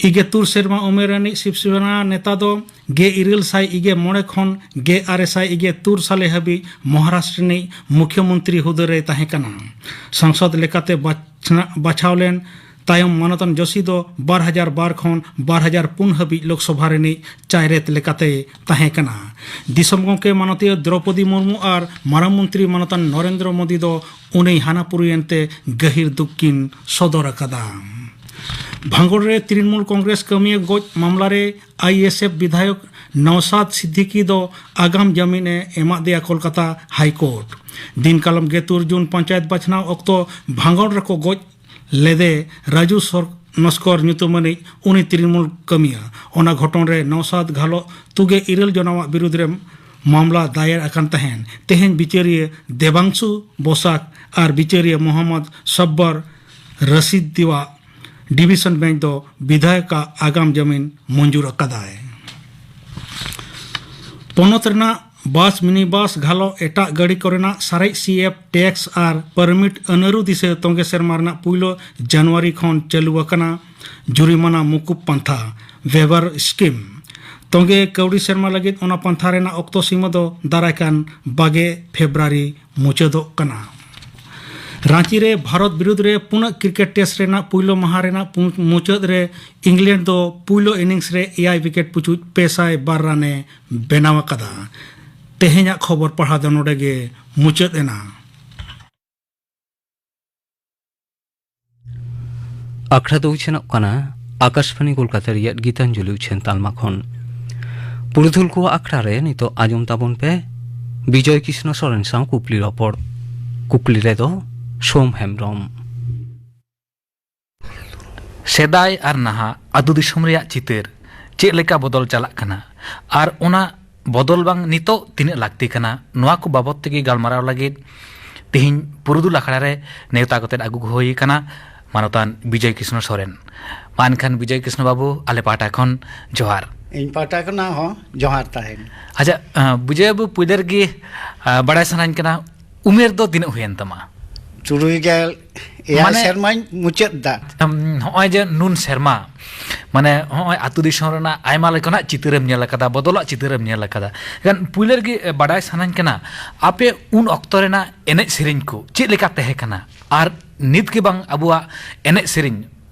ᱤᱜᱮ ᱛᱩᱨ ᱥᱮᱨᱢᱟ ᱩᱢᱮᱨ ᱨᱤᱱᱤᱡ ᱥᱤᱵᱽᱥᱮᱱᱟ ᱱᱮᱛᱟ ᱫᱚ ᱜᱮ ᱤᱨᱟᱹᱞ ᱥᱟᱭ ᱤᱜᱮ ᱢᱚᱬᱮ ᱠᱷᱚᱱ ᱜᱮ ᱟᱨᱮ ᱥᱟᱭ ᱤᱜᱮ ᱛᱩᱨ ᱥᱟᱞᱮ ᱦᱟᱹᱵᱤᱡ ᱢᱚᱦᱟᱨᱟᱥᱴᱨᱚ ᱨᱤᱱᱤᱡ ᱢᱩᱠᱷᱭᱚᱢᱚᱱᱛᱨᱤ ᱦᱩᱫᱟᱹ ᱨᱮᱭ ᱛᱟᱦᱮᱸ ᱠᱟᱱᱟ᱾ ᱥᱚᱝᱥᱚᱫ ᱞᱮᱠᱟᱛᱮ ᱵᱟᱪᱷᱱᱟ-, ᱵᱟᱪᱷᱟᱣ ᱞᱮᱱ ᱛᱟᱭᱚᱢ ᱢᱟᱱᱚᱛᱟᱱ ᱡᱳᱥᱤ ᱫᱚ ᱵᱟᱨ ᱦᱟᱡᱟᱨ ᱵᱟᱨ ᱠᱷᱚᱱ ᱵᱟᱨ ᱦᱟᱡᱟᱨ ᱯᱩᱱ ᱦᱟᱹᱵᱤᱡ ᱞᱳᱠᱥᱚᱵᱷᱟ ᱨᱤᱱᱤᱡ ᱪᱟᱭᱨᱮᱛ ᱞᱮᱠᱟᱛᱮᱭ ᱛᱟᱦᱮᱸ ᱠᱟᱱᱟ᱾ ᱫᱤᱥᱚᱢ ᱜᱚᱢᱠᱮ ᱢᱟᱱᱚᱛᱤᱭᱟᱹ ᱫᱨᱚᱯᱚᱫᱤ ᱢᱩᱨᱢᱩ ᱟᱨ ᱢᱟᱨᱟᱝ ᱢᱚᱱᱛᱨᱤ ᱢᱟᱱᱚᱛᱟᱱ ᱱᱚᱨᱮᱱᱫᱨᱚ ᱢᱳᱫᱤ ᱫᱚ ᱩᱱᱤ ᱦᱟᱱᱟᱯᱩᱨᱤᱭᱮᱱ ᱛᱮ ᱜᱟᱹᱦᱤᱨ ᱫᱩᱠ ᱠᱤᱱ ᱥᱚᱫᱚᱨ ᱟᱠᱟᱫᱟ᱾ ᱵᱷᱟᱸᱜᱚᱲ ᱨᱮ ᱛᱨᱤᱱᱢᱩᱞ ᱠᱚᱝᱜᱨᱮᱥ ᱠᱟᱹᱢᱤᱭᱟᱹ ᱜᱚᱡ ᱢᱟᱢᱞᱟ ᱨᱮ ᱟᱭᱤᱮᱥᱮᱯᱷ ᱵᱤᱫᱷᱟᱭᱚᱠ ᱱᱚᱣᱥᱟᱫ ᱥᱤᱫᱫᱤᱠᱤ ᱫᱚ ᱟᱜᱟᱢ ᱡᱟᱹᱢᱤᱱ ᱮ ᱮᱢᱟᱫ ᱫᱮᱭᱟ ᱠᱳᱞᱠᱟᱛᱟ ᱦᱟᱭ ᱠᱳᱨᱴ᱾ ᱫᱤᱱ ᱠᱟᱞᱚᱢ ᱜᱮ ᱛᱩᱨ ᱡᱩᱱ ᱯᱚᱧᱪᱟᱭᱮᱛ ᱵᱟᱪᱷᱱᱟᱣ ᱚᱠᱛᱚ ᱵᱷᱟᱸᱜᱚᱲ ᱨᱮᱠᱚ ᱜᱚᱡ ᱞᱮᱫᱮ ᱨᱟᱡᱩ ᱥᱚᱨ-, ᱱᱚᱥᱠᱚᱨ ᱧᱩᱛᱩᱢᱟᱱᱤᱡ ᱩᱱᱤ ᱛᱨᱤᱱᱢᱩᱞ ᱠᱟᱹᱢᱤᱭᱟᱹ᱾ ᱚᱱᱟ ᱜᱷᱚᱴᱚᱱ ᱨᱮ ᱱᱚᱣᱥᱟᱫ ᱜᱷᱟᱞᱚᱜ ᱛᱩᱜᱮ ᱤᱨᱟᱹᱞ ᱡᱚᱱᱟᱣᱟᱜ ᱵᱤᱨᱩᱫᱽ ᱨᱮ ᱢᱟᱢᱞᱟ ᱫᱟᱭᱮᱨ ᱟᱠᱟᱱ ᱛᱟᱦᱮᱸᱱ᱾ ᱛᱮᱦᱮᱧ ᱵᱤᱪᱟᱹᱨᱤᱭᱟᱹ ᱫᱮᱵᱟᱝᱥᱩ ᱵᱚᱥᱟᱠ ᱟᱨ ᱵᱤᱪᱟᱹᱨᱤᱭᱟᱹ ᱢᱚᱦᱚᱢᱢᱚᱫᱽ ᱥᱚᱵᱵᱚᱨ ᱨᱟᱥᱤᱫ ᱫᱤᱣᱟ ᱰᱤᱵᱷᱤᱥᱚᱱ ᱵᱮᱧᱪ ᱫᱚ ᱵᱤᱫᱷᱟᱭᱚᱠᱟᱜ ᱟᱜᱟᱢ ᱡᱟᱢᱤᱱ ᱢᱚᱧᱡᱩᱨ ᱟᱠᱟᱫᱟᱭ᱾ ᱯᱚᱱᱚᱛ ᱨᱮᱱᱟᱜ ᱵᱟᱥ, ᱢᱤᱱᱤ ᱵᱟᱥ, ᱜᱷᱟᱞᱚ, ᱮᱴᱟᱜ ᱜᱟᱹᱰᱤ ᱠᱚᱨᱮᱱᱟᱜ ᱥᱟᱨᱮᱡ ᱥᱤ ᱮᱯᱷ ᱴᱮᱠᱥ ᱟᱨ ᱯᱟᱨᱢᱤᱴ ᱟᱹᱱᱟᱹᱨᱩ ᱫᱤᱥᱟᱹ ᱛᱚᱸᱜᱮ ᱥᱮᱨᱢᱟ ᱨᱮᱱᱟᱜ ᱯᱩᱭᱞᱩ ᱡᱟᱱᱩᱣᱟᱨᱤ ᱠᱷᱚᱱ ᱪᱟᱹᱞᱩ ᱟᱠᱟᱱᱟ ᱡᱩᱨᱤᱢᱟᱱᱟ ᱢᱩᱠᱩᱵ ᱯᱟᱱᱛᱷᱟ, ᱣᱮᱵᱟᱨ ᱥᱠᱤᱢ᱾ ᱛᱚᱸᱜᱮ ᱠᱟᱹᱣᱰᱤ ᱥᱮᱨᱢᱟ ᱞᱟᱹᱜᱤᱫ ᱚᱱᱟ ᱯᱟᱱᱛᱷᱟ ᱨᱮᱱᱟᱜ ᱚᱠᱛᱚ ᱥᱤᱢᱟᱹ ᱫᱚ ᱫᱟᱨᱟᱭ ᱠᱟᱱ ᱵᱟᱜᱮ ᱯᱷᱮᱵᱽᱨᱩᱣᱟᱨᱤ ᱢᱩᱪᱟᱹᱫᱚᱜ ᱠᱟᱱᱟ᱾ ᱨᱟᱸᱪᱤ ᱨᱮ ᱵᱷᱟᱨᱚᱛ ᱵᱤᱨᱩᱫᱽ ᱨᱮ ᱯᱩᱱᱟᱜ ᱠᱨᱤᱠᱮᱴ ᱴᱮᱥᱴ ᱨᱮᱱᱟᱜ ᱯᱩᱭᱞᱩ ᱢᱟᱦᱟ ᱨᱮᱱᱟᱜ ᱯᱩ-, ᱢᱩᱪᱟᱹᱫ ᱨᱮ ᱤᱝᱞᱮᱱᱰ ᱫᱚ ᱯᱩᱭᱞᱩ ᱤᱱᱤᱝᱥ ᱨᱮ ᱮᱭᱟᱭ ᱣᱤᱠᱮᱴ ᱯᱩᱪᱩᱡ ᱯᱮ ᱥᱟᱭ ᱵᱟᱨ ᱨᱟᱱ ᱮ ᱵᱮᱱᱟᱣ ᱟᱠᱟᱫᱟ᱾ ᱛᱮᱦᱮᱧᱟᱜ ᱠᱷᱚᱵᱚᱨ ᱯᱟᱲᱦᱟᱣ ᱫᱚ ᱱᱚᱰᱮ ᱜᱮ ᱢᱩᱪᱟᱹᱫ ᱮᱱᱟ᱾ ᱟᱠᱷᱲᱟ ᱫᱚ ᱩᱪᱷᱟᱹᱱᱚᱜ ᱠᱟᱱᱟ ᱟᱠᱟᱥᱵᱟᱱᱤ ᱠᱳᱞᱠᱟᱛᱟ ᱨᱮᱭᱟᱜ ᱜᱤᱛᱟᱧᱡᱚᱞᱤ ᱩᱪᱷᱟᱹᱱ ᱛᱟᱞᱢᱟ ᱠᱷᱚᱱ᱾ ᱯᱩᱨᱩᱫᱷᱩᱞ ᱠᱚᱣᱟᱜ ᱟᱠᱷᱲᱟ ᱨᱮ ᱱᱤᱛᱚᱜ ᱟᱸᱡᱚᱢ ᱛᱟᱵᱚᱱ ᱯᱮ ᱵᱤᱡᱚᱭ ᱠᱨᱤᱥᱱᱚ ᱥᱚᱨᱮᱱ ᱥᱟᱶ ᱠᱩᱠᱞᱤ ᱨᱚᱯᱚᱲ᱾ ᱠᱩᱠᱞᱤ ᱨᱮᱫᱚ ᱥᱳᱢ ᱦᱮᱢᱵᱽᱨᱚᱢ᱾ ᱥᱮᱫᱟᱭ ᱟᱨ ᱱᱟᱦᱟᱜ ᱟᱹᱛᱩ ᱫᱤᱥᱚᱢ ᱨᱮᱭᱟᱜ ᱪᱤᱛᱟᱹᱨ ᱪᱮᱫ ᱞᱮᱠᱟ ᱵᱚᱫᱚᱞ ᱪᱟᱞᱟᱜ ᱠᱟᱱᱟ ᱟᱨ ᱚᱱᱟ ᱵᱚᱫᱚᱞ ᱵᱟᱝ ᱱᱤᱛᱚᱜ ᱛᱤᱱᱟᱹᱜ ᱞᱟᱹᱠᱛᱤ ᱠᱟᱱᱟ, ᱱᱚᱣᱟ ᱠᱚ ᱵᱟᱵᱚᱫ ᱛᱮᱜᱮ ᱜᱟᱞᱢᱟᱨᱟᱣ ᱞᱟᱹᱜᱤᱫ ᱛᱮᱦᱮᱧ ᱯᱩᱨᱩᱫᱷᱩᱞ ᱟᱠᱷᱲᱟ ᱨᱮ ᱱᱮᱣᱛᱟ ᱠᱟᱛᱮ ᱟᱹᱜᱩ ᱦᱩᱭ ᱟᱠᱟᱱᱟ ᱢᱟᱱᱚᱛᱟᱱ ᱵᱤᱡᱚᱭ ᱠᱨᱤᱥᱱᱚ ᱥᱚᱨᱮᱱ᱾ ᱢᱟ ᱮᱱᱠᱷᱟᱱ ᱵᱤᱡᱚᱭ ᱠᱨᱤᱥᱱᱚ ᱵᱟᱹᱵᱩ, ᱟᱞᱮ ᱯᱟᱦᱴᱟ ᱠᱷᱚᱱ ᱡᱚᱦᱟᱨ᱾ ᱤᱧ ᱯᱟᱦᱴᱟ ᱠᱷᱚᱱᱟᱜ ᱦᱚᱸ ᱡᱚᱦᱟᱨ ᱛᱟᱦᱮᱱ᱾ ᱟᱪᱪᱷᱟ, ᱟᱸ, ᱵᱤᱡᱚᱭ ᱵᱟᱹᱵᱩ, ᱯᱩᱭᱞᱟᱹ ᱨᱮᱜᱮ, ᱟᱸ, ᱵᱟᱲᱟᱭ ᱥᱟᱱᱟᱧ ᱠᱟᱱᱟ, ᱩᱢᱮᱨ ᱫᱚ ᱛᱤᱱᱟᱹᱜ ᱦᱩᱭᱮᱱ ᱛᱟᱢᱟ? ᱛᱩᱨᱩᱭ ᱜᱮᱞ ᱮᱭᱟᱭ ᱢᱟᱱᱮ, ᱥᱮᱨᱢᱟᱧ ᱢᱩᱪᱟᱹᱫ ᱫᱟ᱾ ᱟᱢ, ᱦᱚᱸᱜᱼᱚᱭ ᱡᱮ ᱱᱩᱱ ᱥᱮᱨᱢᱟ, ᱢᱟᱱᱮ, ᱦᱚᱸᱜᱼᱚᱭ ᱟᱹᱛᱩ ᱫᱤᱥᱚᱢ ᱨᱮᱱᱟᱜ ᱟᱭᱢᱟ ᱞᱮᱠᱟᱱᱟᱜ ᱪᱤᱛᱟᱹᱨᱮᱢ ᱧᱮᱞ ᱟᱠᱟᱫᱟ, ᱵᱚᱫᱚᱞᱟᱜ ᱪᱤᱛᱟᱹᱨᱮᱢ ᱧᱮᱞ ᱟᱠᱟᱫᱟ᱾ ᱮᱱᱠᱷᱟᱱ ᱯᱩᱭᱞᱟᱹ ᱨᱮᱜᱮ, ᱮ, ᱵᱟᱰᱟᱭ ᱥᱟᱱᱟᱧ ᱠᱟᱱᱟ, ᱟᱯᱮ ᱩᱱ ᱚᱠᱛᱚ ᱨᱮᱱᱟᱜ ᱮᱱᱮᱡ ᱥᱮᱨᱮᱧ ᱠᱚ ᱪᱮᱫ ᱞᱮᱠᱟ ᱛᱟᱦᱮᱸ ᱠᱟᱱᱟ? ᱟᱨ ᱱᱤᱛ ᱜᱮ ᱵᱟᱝ ᱟᱵᱚᱣᱟᱜ ᱮᱱᱮᱡ ᱥᱮᱨᱮᱧ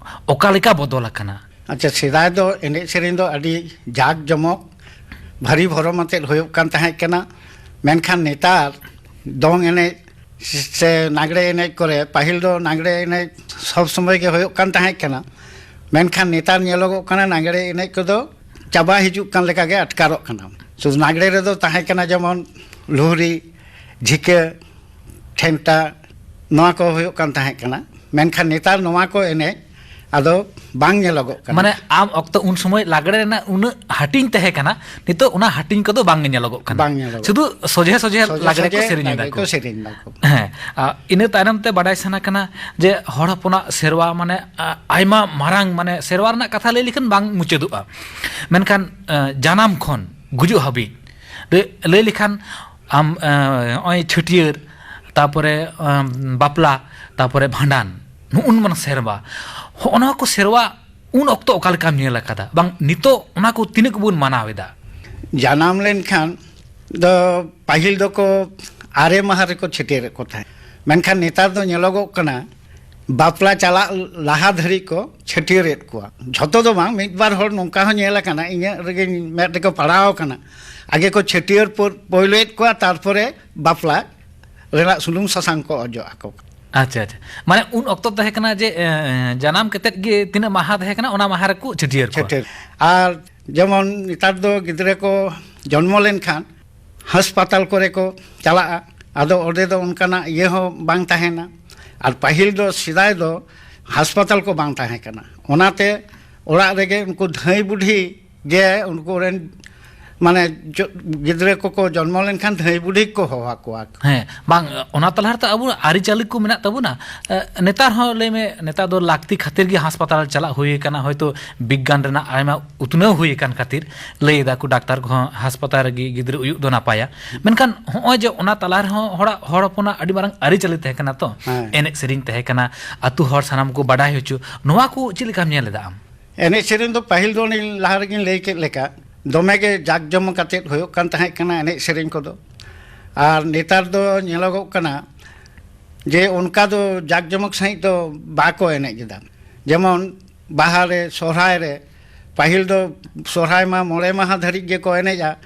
ᱚᱠᱟ ᱞᱮᱠᱟ ᱵᱚᱫᱚᱞ ᱟᱠᱟᱱᱟ? ᱟᱪᱪᱷᱟ, ᱥᱮᱫᱟᱭ ᱫᱚ ᱮᱱᱮᱡ ᱥᱮᱨᱮᱧ ᱫᱚ ᱟᱹᱰᱤ ᱡᱟᱠ ᱡᱚᱢᱚᱠ, ᱵᱷᱟᱹᱨᱤ ᱵᱷᱚᱨᱚᱢ ᱟᱛᱮᱫ ᱦᱩᱭᱩᱜ ᱠᱟᱱ ᱛᱟᱦᱮᱸ ᱠᱟᱱᱟ᱾ ᱢᱮᱱᱠᱷᱟᱱ ᱱᱮᱛᱟᱨ ᱫᱚᱝ ᱮᱱᱮᱡ ᱥᱮ ᱞᱟᱜᱽᱲᱮ ᱮᱱᱮᱡ ᱠᱚᱨᱮ, ᱯᱟᱹᱦᱤᱞ ᱫᱚ ᱞᱟᱜᱽᱲᱮ ᱮᱱᱮᱡ ᱥᱚᱵ ᱥᱚᱢᱚᱭ ᱜᱮ ᱦᱩᱭᱩᱜ ᱠᱟᱱ ᱛᱟᱦᱮᱸ ᱠᱟᱱᱟ, ᱢᱮᱱᱠᱷᱟᱱ ᱱᱮᱛᱟᱨ ᱧᱮᱞᱚᱜᱚᱜ ᱠᱟᱱᱟ ᱞᱟᱜᱽᱲᱮ ᱮᱱᱮᱡ ᱠᱚᱫᱚ ᱪᱟᱵᱟ ᱦᱤᱡᱩᱜ ᱠᱟᱱ ᱞᱮᱠᱟ ᱜᱮ ᱟᱴᱠᱟᱨᱚᱜ ᱠᱟᱱᱟ᱾ ᱥᱩᱫᱷᱩ ᱞᱟᱜᱽᱲᱮ ᱨᱮᱫᱚ ᱛᱟᱦᱮᱸ ᱠᱟᱱᱟ ᱡᱮᱢᱚᱱ ᱞᱩᱦᱨᱤ, ᱡᱷᱤᱠᱟᱹ, ᱴᱷᱮᱱᱴᱟ, ᱱᱚᱣᱟ ᱠᱚ ᱦᱩᱭᱩᱜ ᱠᱟᱱ ᱛᱟᱦᱮᱸ ᱠᱟᱱᱟ᱾ ᱢᱮᱱᱠᱷᱟᱱ ᱱᱮᱛᱟᱨ ᱱᱚᱣᱟ ᱠᱚ ᱮᱱᱮᱡ ᱟᱫᱚ ᱵᱟᱝ ᱧᱮᱞᱚᱜᱚᱜ ᱠᱟᱱᱟ᱾ ᱢᱟᱱᱮ ᱟᱢ ᱚᱠᱛᱚ ᱩᱱ ᱥᱚᱢᱚᱭ ᱞᱟᱜᱽᱲᱮ ᱨᱮᱱᱟᱜ ᱩᱱᱟᱹᱜ ᱦᱟᱹᱴᱤᱧ ᱛᱟᱦᱮᱸ ᱠᱟᱱᱟ, ᱱᱤᱛᱚᱜ ᱚᱱᱟ ᱦᱟᱹᱴᱤᱧ ᱠᱚᱫᱚ ᱵᱟᱝ ᱧᱮᱞᱚᱜᱚᱜ ᱠᱟᱱᱟ᱾ ᱵᱟᱝ ᱧᱮᱞᱚᱜᱚᱜ ᱥᱩᱫᱷᱩ ᱥᱚᱡᱷᱮ ᱥᱚᱡᱷᱮ ᱥᱚᱡᱷᱮ ᱞᱟᱜᱽᱲᱮ ᱠᱚ ᱥᱚᱡᱷᱮ ᱥᱮᱨᱮᱧ ᱮᱫᱟ ᱞᱟᱜᱽᱲᱮ ᱠᱚ᱾ ᱠᱚ ᱥᱮᱨᱮᱧ ᱮᱫᱟ ᱠᱚ᱾ ᱦᱮᱸ, ᱟ, ᱤᱱᱟᱹ ᱛᱟᱭᱱᱚᱢ ᱛᱮ ᱵᱟᱰᱟᱭ ᱥᱟᱱᱟ ᱠᱟᱱᱟ ᱡᱮ ᱦᱚᱲ ᱦᱚᱯᱚᱱᱟᱜ ᱥᱮᱨᱣᱟ, ᱢᱟᱱᱮ, ᱟ, ᱟᱭᱢᱟ ᱢᱟᱨᱟᱝ, ᱢᱟᱱᱮ, ᱥᱮᱨᱣᱟ ᱨᱮᱱᱟᱜ ᱠᱟᱛᱷᱟ ᱞᱟᱹᱭ ᱞᱮᱠᱷᱟᱱ ᱵᱟᱝ ᱢᱩᱪᱟᱹᱫᱚᱜᱼᱟ, ᱢᱮᱱᱠᱷᱟᱱ, ᱟ, ᱡᱟᱱᱟᱢ ᱠᱷᱚᱱ ᱜᱩᱡᱩᱜ ᱦᱟᱹᱵᱤᱡ ᱞᱟᱹᱭ, ᱞᱟᱹᱭ ᱞᱮᱠᱷᱟᱱ ᱟᱢ, ᱟ, ᱱᱚᱜᱼᱚᱭ ᱪᱷᱟᱹᱴᱭᱟᱹᱨ, ᱛᱟᱯᱚᱨᱮ, ᱟᱢ, ᱵᱟᱯᱞᱟ, ᱛᱟᱯᱚᱨᱮ ᱵᱷᱟᱸᱰᱟᱱ, ᱱᱚᱜᱼᱚ ᱱᱚᱣᱟ ᱥᱮᱨᱣᱟ, ᱦᱚᱸᱜᱼᱚ ᱱᱚᱣᱟ ᱠᱚ ᱥᱮᱨᱣᱟ ᱩᱱ ᱚᱠᱛᱚ ᱚᱠᱟ ᱞᱮᱠᱟᱢ ᱧᱮᱞ ᱟᱠᱟᱫᱟ? ᱵᱟᱝ, ᱱᱤᱛᱚᱜ ᱚᱱᱟ ᱠᱚ ᱛᱤᱱᱟᱹᱜ ᱵᱚᱱ ᱢᱟᱱᱟᱣ ᱮᱫᱟ? ᱡᱟᱱᱟᱢ ᱞᱮᱱᱠᱷᱟᱱ ᱫᱚ ᱯᱟᱹᱦᱤᱞ ᱫᱚᱠᱚ ᱟᱨᱮ ᱢᱟᱦᱟ ᱨᱮᱠᱚ ᱪᱷᱟᱹᱴᱭᱟᱹᱨᱮᱫ ᱠᱚ ᱛᱟᱦᱮᱸᱫ, ᱢᱮᱱᱠᱷᱟᱱ ᱱᱮᱛᱟᱨ ᱫᱚ ᱧᱮᱞᱚᱜᱚᱜ ᱠᱟᱱᱟ ᱵᱟᱯᱞᱟ ᱪᱟᱞᱟᱜ ᱞᱟᱦᱟ ᱫᱷᱟᱹᱨᱤᱡ ᱠᱚ ᱪᱷᱟᱹᱴᱭᱟᱹᱨᱮᱫ ᱠᱚᱣᱟ᱾ ᱡᱷᱚᱛᱚ ᱫᱚ ᱵᱟᱝ, ᱢᱤᱫ ᱵᱟᱨ ᱦᱚᱲ ᱱᱚᱝᱠᱟ ᱦᱚᱸ ᱧᱮᱞ ᱟᱠᱟᱱᱟ, ᱤᱧᱟᱹᱜ ᱨᱮᱜᱮᱧ ᱢᱮᱫ ᱨᱮᱠᱚ ᱯᱟᱲᱟᱣ ᱟᱠᱟᱱᱟ, ᱟᱜᱮ ᱠᱚ ᱪᱷᱟᱹᱴᱭᱟᱹᱨ ᱯᱳ-, ᱯᱳᱭᱞᱳᱭᱮᱫ ᱠᱚᱣᱟ, ᱛᱟᱨᱯᱚᱨᱮ ᱵᱟᱯᱞᱟ ᱨᱮᱱᱟᱜ ᱥᱩᱱᱩᱢ ᱥᱟᱥᱟᱝ ᱠᱚ ᱚᱡᱚᱜ ᱟᱠᱚ ᱠᱟᱱᱟ᱾ ᱟᱪᱪᱷᱟ, ᱟᱪᱪᱷᱟ᱾ ᱢᱟᱱᱮ ᱩᱱ ᱚᱠᱛᱚ ᱛᱟᱦᱮᱸ ᱠᱟᱱᱟ ᱡᱮ, ᱮ, ᱮ, ᱡᱟᱱᱟᱢ ᱠᱟᱛᱮᱫ ᱜᱮ ᱛᱤᱱᱟᱹᱜ ᱢᱟᱦᱟ ᱛᱟᱦᱮᱸ ᱠᱟᱱᱟ, ᱚᱱᱟ ᱢᱟᱦᱟ ᱨᱮᱠᱚ ᱪᱷᱟᱹᱴᱭᱟᱹᱨ ᱠᱚᱣᱟ᱾ ᱪᱷᱟᱹᱴᱭᱟᱹᱨ᱾ ᱟᱨ ᱡᱮᱢᱚᱱ ᱱᱮᱛᱟᱨ ᱫᱚ ᱜᱤᱫᱽᱨᱟᱹ ᱠᱚ ᱡᱚᱱᱢᱚ ᱞᱮᱱᱠᱷᱟᱱ ᱦᱟᱥᱯᱟᱛᱟᱞ ᱠᱚᱨᱮ ᱠᱚ ᱪᱟᱞᱟᱜᱼᱟ, ᱟᱫᱚ ᱚᱸᱰᱮ ᱫᱚ ᱚᱱᱠᱟᱱᱟᱜ ᱤᱭᱟᱹ ᱦᱚᱸ ᱵᱟᱝ ᱛᱟᱦᱮᱱᱟ᱾ ᱟᱨ ᱯᱟᱹᱦᱤᱞ ᱫᱚ, ᱥᱮᱫᱟᱭ ᱫᱚ ᱦᱟᱥᱯᱟᱛᱟᱞ ᱠᱚ ᱵᱟᱝ ᱛᱟᱦᱮᱸ ᱠᱟᱱᱟ, ᱚᱱᱟᱛᱮ ᱚᱲᱟᱜ ᱨᱮᱜᱮ ᱩᱱᱠᱩ ᱫᱷᱟᱹᱭ ᱵᱩᱰᱷᱤ ᱜᱮ ᱩᱱᱠᱩ ᱨᱮᱱ, ᱢᱟᱱᱮ, ᱡᱚ-, ᱜᱤᱫᱽᱨᱟᱹ ᱠᱚᱠᱚ ᱡᱚᱱᱢᱚ ᱞᱮᱱᱠᱷᱟᱱ ᱫᱷᱟᱹᱭ ᱵᱩᱰᱷᱤ ᱠᱚ ᱦᱚᱦᱚ ᱟᱠᱚᱣᱟ᱾ ᱦᱮᱸ, ᱵᱟᱝ, ᱚᱱᱟ ᱛᱟᱞᱟ ᱨᱮᱛᱚ ᱟᱵᱚ ᱟᱹᱨᱤᱪᱟᱹᱞᱤ ᱠᱚ ᱢᱮᱱᱟᱜ ᱛᱟᱵᱚᱱᱟ᱾ ᱮ, ᱱᱮᱛᱟᱨ ᱦᱚᱸ ᱞᱟᱹᱭ ᱢᱮ, ᱱᱮᱛᱟᱨ ᱫᱚ ᱞᱟᱹᱠᱛᱤ ᱠᱷᱟᱹᱛᱤᱨ ᱜᱮ ᱦᱟᱥᱯᱟᱛᱟᱞ ᱪᱟᱞᱟᱜ ᱦᱩᱭ ᱟᱠᱟᱱᱟ, ᱦᱚᱭᱛᱳ ᱵᱤᱜᱽᱜᱟᱱ ᱨᱮᱱᱟᱜ ᱟᱭᱢᱟ ᱩᱛᱱᱟᱹᱣ ᱦᱩᱭ ᱟᱠᱟᱱ ᱠᱷᱟᱹᱛᱤᱨ᱾ ᱞᱟᱹᱭ ᱮᱫᱟ ᱠᱚ ᱰᱟᱠᱛᱟᱨ ᱠᱚᱦᱚᱸ ᱦᱟᱥᱯᱟᱛᱟᱞ ᱨᱮᱜᱮ ᱜᱤᱫᱽᱨᱟᱹ ᱩᱭᱩᱜ ᱫᱚ ᱱᱟᱯᱟᱭᱟ, ᱢᱮᱱᱠᱷᱟᱱ ᱦᱚᱸᱜᱼᱚᱭ ᱡᱮ ᱚᱱᱟ ᱛᱟᱞᱟ ᱨᱮᱦᱚᱸ ᱦᱚᱲᱟᱜ, ᱦᱚᱲ ᱦᱚᱯᱚᱱᱟᱜ ᱟᱹᱰᱤ ᱢᱟᱨᱟᱝ ᱟᱹᱨᱤᱪᱟᱹᱞᱤ ᱛᱟᱦᱮᱸ ᱠᱟᱱᱟ ᱛᱚ, ᱦᱮᱸ᱾ ᱮᱱᱮᱡ ᱥᱮᱨᱮᱧ ᱛᱟᱦᱮᱸ ᱠᱟᱱᱟ, ᱟᱹᱛᱩ ᱦᱚᱲ ᱥᱟᱱᱟᱢ ᱠᱚ ᱵᱟᱰᱟᱭ ᱦᱚᱪᱚ, ᱱᱚᱣᱟ ᱠᱚ ᱪᱮᱫ ᱞᱮᱠᱟᱢ ᱧᱮᱞ ᱮᱫᱟ ᱟᱢ? ᱮᱱᱮᱡ ᱥᱮᱨᱮᱧ ᱫᱚ ᱯᱟᱹᱦᱤᱞ ᱫᱚ ᱚᱱᱮ ᱞᱟᱦᱟ ᱨᱮᱜᱮᱧ ᱞᱟᱹᱭ ᱠᱮᱫ ᱞᱮᱠᱟ, ᱫᱚᱢᱮ ᱜᱮ ᱡᱟᱠ ᱡᱚᱢᱚᱠ ᱠᱟᱛᱮᱫ ᱦᱩᱭᱩᱜ ᱠᱟᱱ ᱛᱟᱦᱮᱸ ᱠᱟᱱᱟ ᱮᱱᱮᱡ ᱥᱮᱨᱮᱧ ᱠᱚᱫᱚ᱾ ᱟᱨ ᱱᱮᱛᱟᱨ ᱫᱚ ᱧᱮᱞᱚᱜᱚᱜ ᱠᱟᱱᱟ ᱡᱮ ᱚᱱᱠᱟ ᱫᱚ ᱡᱟᱠ ᱡᱚᱢᱚᱠ ᱥᱟᱺᱦᱤᱡ ᱫᱚ ᱵᱟᱠᱚ ᱮᱱᱮᱡ ᱮᱫᱟ᱾ ᱡᱮᱢᱚᱱ ᱵᱟᱦᱟ ᱨᱮ, ᱥᱚᱦᱨᱟᱭ ᱨᱮ, ᱯᱟᱹᱦᱤᱞ ᱫᱚ ᱥᱚᱦᱨᱟᱭ ᱢᱟ ᱢᱚᱬᱮ ᱢᱟᱦᱟ ᱫᱷᱟᱹᱨᱤᱡ ᱜᱮᱠᱚ ᱮᱱᱮᱡᱼᱟ,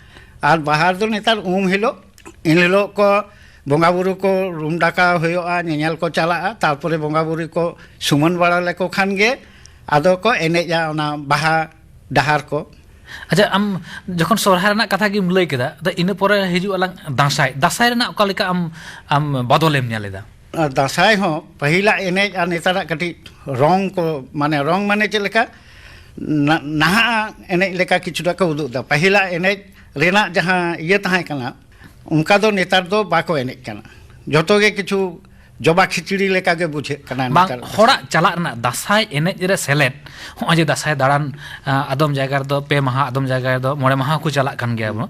ᱟᱨ ᱵᱟᱦᱟ ᱨᱮᱫᱚ ᱱᱮᱛᱟᱨ ᱩᱢ ᱦᱤᱞᱳᱜ, ᱮᱱ ᱦᱤᱞᱳᱜ ᱠᱚ ᱵᱚᱸᱜᱟ ᱵᱩᱨᱩ ᱠᱚ ᱨᱩᱢ ᱰᱟᱠᱟᱣ ᱦᱩᱭᱩᱜᱼᱟ, ᱧᱮᱧᱮᱞ ᱠᱚ ᱪᱟᱞᱟᱜᱼᱟ, ᱛᱟᱨᱯᱚᱨᱮ ᱵᱚᱸᱜᱟ ᱵᱩᱨᱩ ᱠᱚ ᱥᱩᱢᱟᱹᱱ ᱵᱟᱲᱟ ᱞᱮᱠᱚ ᱠᱷᱟᱱ ᱜᱮ ᱟᱫᱚ ᱠᱚ ᱮᱱᱮᱡᱼᱟ ᱚᱱᱟ ᱵᱟᱦᱟ ᱰᱟᱦᱟᱨ ᱠᱚ᱾ ᱟᱪᱪᱷᱟ, ᱟᱢ ᱡᱚᱠᱷᱚᱱ ᱥᱚᱦᱨᱟᱭ ᱨᱮᱱᱟᱜ ᱠᱟᱛᱷᱟ ᱜᱮᱢ ᱞᱟᱹᱭ ᱠᱮᱫᱟ, ᱟᱫᱚ ᱤᱱᱟᱹ ᱯᱚᱨᱮ ᱦᱤᱡᱩᱜ ᱟᱞᱟᱝ ᱫᱟᱸᱥᱟᱭ᱾ ᱫᱟᱸᱥᱟᱭ ᱨᱮᱱᱟᱜ ᱚᱠᱟ ᱞᱮᱠᱟ ᱟᱢ, ᱟᱢ ᱵᱚᱫᱚᱞᱮᱢ ᱧᱮᱞ ᱮᱫᱟ? ᱟᱨ ᱫᱟᱸᱥᱟᱭ ᱦᱚᱸ ᱯᱟᱹᱦᱤᱞᱟᱜ ᱮᱱᱮᱡ ᱟᱨ ᱱᱮᱛᱟᱨᱟᱜ ᱠᱟᱹᱴᱤᱡ ᱨᱚᱝ ᱠᱚ, ᱢᱟᱱᱮ ᱨᱚᱝ ᱢᱟᱱᱮ ᱪᱮᱫ ᱞᱮᱠᱟ, ᱱᱟ- ᱱᱟᱦᱟᱜ ᱮᱱᱮᱡ ᱞᱮᱠᱟ ᱠᱤᱪᱷᱩᱴᱟ ᱠᱚ ᱩᱫᱩᱜ ᱮᱫᱟ᱾ ᱯᱟᱹᱦᱤᱞᱟᱜ ᱮᱱᱮᱡ ᱨᱮᱱᱟᱜ ᱡᱟᱦᱟᱸ ᱤᱭᱟᱹ ᱛᱟᱦᱮᱸ ᱠᱟᱱᱟ, ᱚᱱᱠᱟ ᱫᱚ ᱱᱮᱛᱟᱨ ᱫᱚ ᱵᱟᱠᱚ ᱮᱱᱮᱡ ᱠᱟᱱᱟ᱾ ᱡᱚᱛᱚ ᱜᱮ ᱠᱤᱪᱷᱩ ᱡᱚᱵᱟ ᱠᱷᱤᱪᱲᱤ ᱞᱮᱠᱟ ᱜᱮ ᱵᱩᱡᱷᱟᱹᱜ ᱠᱟᱱᱟ ᱵᱟᱝ, ᱱᱮᱛᱟᱨ᱾ ᱦᱚᱲᱟᱜ ᱪᱟᱞᱟᱜ ᱨᱮᱱᱟᱜ, ᱫᱟᱸᱥᱟᱭ ᱮᱱᱮᱡ ᱨᱮ ᱥᱮᱞᱮᱫ, ᱦᱚᱸᱜᱼᱚᱭ ᱡᱮ ᱫᱟᱸᱥᱟᱭ ᱫᱟᱬᱟᱱ, ᱟᱸ, ᱟᱫᱚᱢ ᱡᱟᱭᱜᱟ ᱨᱮᱫᱚ ᱯᱮ ᱢᱟᱦᱟ, ᱟᱫᱚᱢ ᱡᱟᱭᱜᱟ ᱨᱮᱫᱚ ᱢᱚᱬᱮ ᱢᱟᱦᱟ ᱦᱚᱸᱠᱚ ᱪᱟᱞᱟᱜ ᱠᱟᱱ ᱜᱮᱭᱟ ᱵᱚᱱ᱾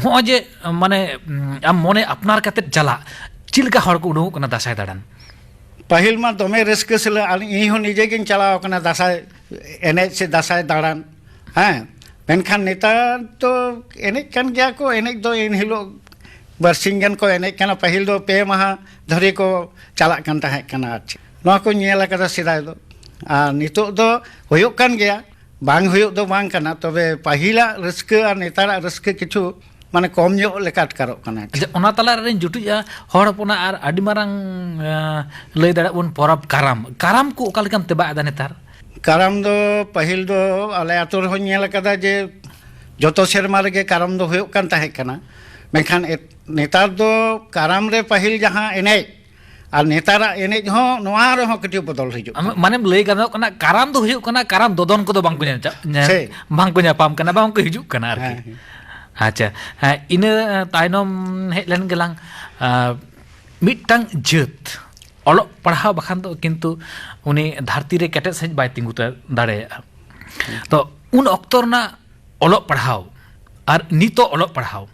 ᱦᱚᱸᱜᱼᱚᱭ ᱡᱮ, ᱢᱟᱱᱮ, ᱩᱸ, ᱟᱢ ᱢᱚᱱᱮ ᱟᱯᱱᱟᱨ ᱠᱟᱛᱮᱫ ᱪᱟᱞᱟᱜ, ᱪᱮᱫ ᱞᱮᱠᱟ ᱦᱚᱲ ᱠᱚ ᱩᱰᱩᱝᱚᱜ ᱠᱟᱱᱟ ᱫᱟᱸᱥᱟᱭ ᱫᱟᱬᱟᱱ? ᱯᱟᱹᱦᱤᱞ ᱢᱟ ᱫᱚᱢᱮ ᱨᱟᱹᱥᱠᱟᱹ ᱥᱟᱞᱟᱜ, ᱟᱨ ᱤᱧ ᱦᱚᱸ ᱱᱤᱡᱮ ᱜᱤᱧ ᱪᱟᱞᱟᱣ ᱟᱠᱟᱱᱟ ᱫᱟᱸᱥᱟᱭ ᱮᱱᱮᱡ ᱥᱮ ᱫᱟᱸᱥᱟᱭ ᱫᱟᱬᱟᱱ, ᱦᱮᱸ᱾ ᱢᱮᱱᱠᱷᱟᱱ ᱱᱮᱛᱟᱨ ᱫᱚ ᱮᱱᱮᱡ ᱠᱟᱱ ᱜᱮᱭᱟ ᱠᱚ, ᱮᱱᱮᱡ ᱫᱚ ᱮᱱ ᱦᱤᱞᱳᱜ ᱵᱟᱨᱥᱤᱧ ᱜᱟᱱ ᱠᱚ ᱮᱱᱮᱡ ᱠᱟᱱᱟ᱾ ᱯᱟᱹᱦᱤᱞ ᱫᱚ ᱯᱮ ᱢᱟᱦᱟ ᱫᱷᱚᱨᱮ ᱠᱚ ᱪᱟᱞᱟᱜ ᱠᱟᱱ ᱛᱟᱦᱮᱸ ᱠᱟᱱᱟ, ᱟᱨ ᱪᱮᱫ, ᱱᱚᱣᱟ ᱠᱚ ᱧᱮᱞ ᱟᱠᱟᱫᱟ ᱥᱮᱫᱟᱭ ᱫᱚ᱾ ᱟᱨ ᱱᱤᱛᱚᱜ ᱫᱚ ᱦᱩᱭᱩᱜ ᱠᱟᱱ ᱜᱮᱭᱟ, ᱵᱟᱝ ᱦᱩᱭᱩᱜ ᱫᱚ ᱵᱟᱝ ᱠᱟᱱᱟ, ᱛᱚᱵᱮ ᱯᱟᱹᱦᱤᱞᱟᱜ ᱨᱟᱹᱥᱠᱟᱹ ᱟᱨ ᱱᱮᱛᱟᱨᱟᱜ ᱨᱟᱹᱥᱠᱟᱹ ᱠᱤᱪᱷᱩ ᱢᱟᱱᱮ ᱠᱚᱢ ᱧᱚᱜ ᱞᱮᱠᱟ ᱟᱴᱠᱟᱨᱚᱜ ᱠᱟᱱᱟ᱾ ᱟᱪᱪᱷᱟ, ᱚᱱᱟ ᱛᱟᱞᱟ ᱨᱮᱧ ᱡᱩᱴᱩᱡᱼᱟ, ᱦᱚᱲ ᱦᱚᱯᱚᱱᱟᱜ ᱟᱨ ᱟᱹᱰᱤ ᱢᱟᱨᱟᱝ, ᱟᱸ, ᱞᱟᱹᱭ ᱫᱟᱲᱮᱭᱟᱜ ᱵᱚᱱ ᱯᱚᱨᱚᱵᱽ ᱠᱟᱨᱟᱢ᱾ ᱠᱟᱨᱟᱢ ᱠᱚ ᱚᱠᱟ ᱞᱮᱠᱟᱢ ᱛᱮᱵᱟᱜ ᱮᱫᱟ ᱱᱮᱛᱟᱨ? ᱠᱟᱨᱟᱢ ᱫᱚ ᱯᱟᱹᱦᱤᱞ ᱫᱚ ᱟᱞᱮ ᱟᱛᱳ ᱨᱮᱦᱚᱸᱧ ᱧᱮᱞ ᱟᱠᱟᱫᱟ ᱡᱮ ᱡᱚᱛᱚ ᱥᱮᱨᱢᱟ ᱨᱮᱜᱮ ᱠᱟᱨᱟᱢ ᱫᱚ ᱦᱩᱭᱩᱜ ᱠᱟᱱ ᱛᱟᱦᱮᱸ ᱠᱟᱱᱟ, ᱢᱮᱱᱠᱷᱟᱱ ᱮᱛ- ᱱᱮᱛᱟᱨ ᱫᱚ ᱠᱟᱨᱟᱢ ᱨᱮ ᱯᱟᱹᱦᱤᱞ ᱡᱟᱦᱟᱸ ᱮᱱᱮᱡ ᱟᱨ ᱱᱮᱛᱟᱨᱟᱜ ᱮᱱᱮᱡ ᱦᱚᱸ, ᱱᱚᱣᱟ ᱨᱮᱦᱚᱸ ᱠᱟᱹᱴᱤᱡ ᱵᱚᱫᱚᱞ ᱦᱤᱡᱩᱜ ᱠᱟᱱᱟ᱾ ᱢᱟᱱᱮᱢ ᱞᱟᱹᱭ ᱜᱟᱱᱚᱜ ᱠᱟᱱᱟ, ᱠᱟᱨᱟᱢ ᱫᱚ ᱦᱩᱭᱩᱜ ᱠᱟᱱᱟ, ᱠᱟᱨᱟᱢ ᱫᱚᱫᱚᱱ ᱠᱚᱫᱚ ᱵᱟᱝᱠᱚ ᱧᱟ-, ᱧᱟ-, ᱥᱮ᱾ ᱵᱟᱝᱠᱚ ᱧᱟᱯᱟᱢ ᱠᱟᱱᱟ, ᱵᱟᱝᱠᱚ ᱦᱤᱡᱩᱜ ᱠᱟᱱᱟ ᱟᱨᱠᱤ᱾ ᱦᱮᱸ, ᱦᱮᱸ᱾ ᱟᱪᱪᱷᱟ, ᱦᱮᱸ, ᱤᱱᱟᱹ ᱛᱟᱭᱱᱚᱢ ᱦᱮᱡ ᱞᱮᱱ ᱜᱮᱞᱟᱝ, ᱟᱸ, ᱢᱤᱫᱴᱟᱝ ᱡᱟᱹᱛ ᱚᱞᱚᱜ ᱯᱟᱲᱦᱟᱣ ᱵᱟᱠᱷᱟᱱ ᱫᱚ ᱠᱤᱱᱛᱩ ᱩᱱᱤ ᱫᱷᱟᱹᱨᱛᱤ ᱨᱮ ᱠᱮᱴᱮᱡ ᱥᱟᱺᱦᱤᱡ ᱵᱟᱭ ᱛᱤᱸᱜᱩ ᱫᱟ-, ᱫᱟᱲᱮᱭᱟᱜᱼᱟ᱾ ᱛᱚ, ᱩᱱ ᱚᱠᱛᱚ ᱨᱮᱱᱟᱜ ᱚᱞᱚᱜ ᱯᱟᱲᱦᱟᱣ ᱟᱨ ᱱᱤᱛᱚᱜ ᱚᱞᱚᱜ ᱯᱟᱲᱦᱟᱣ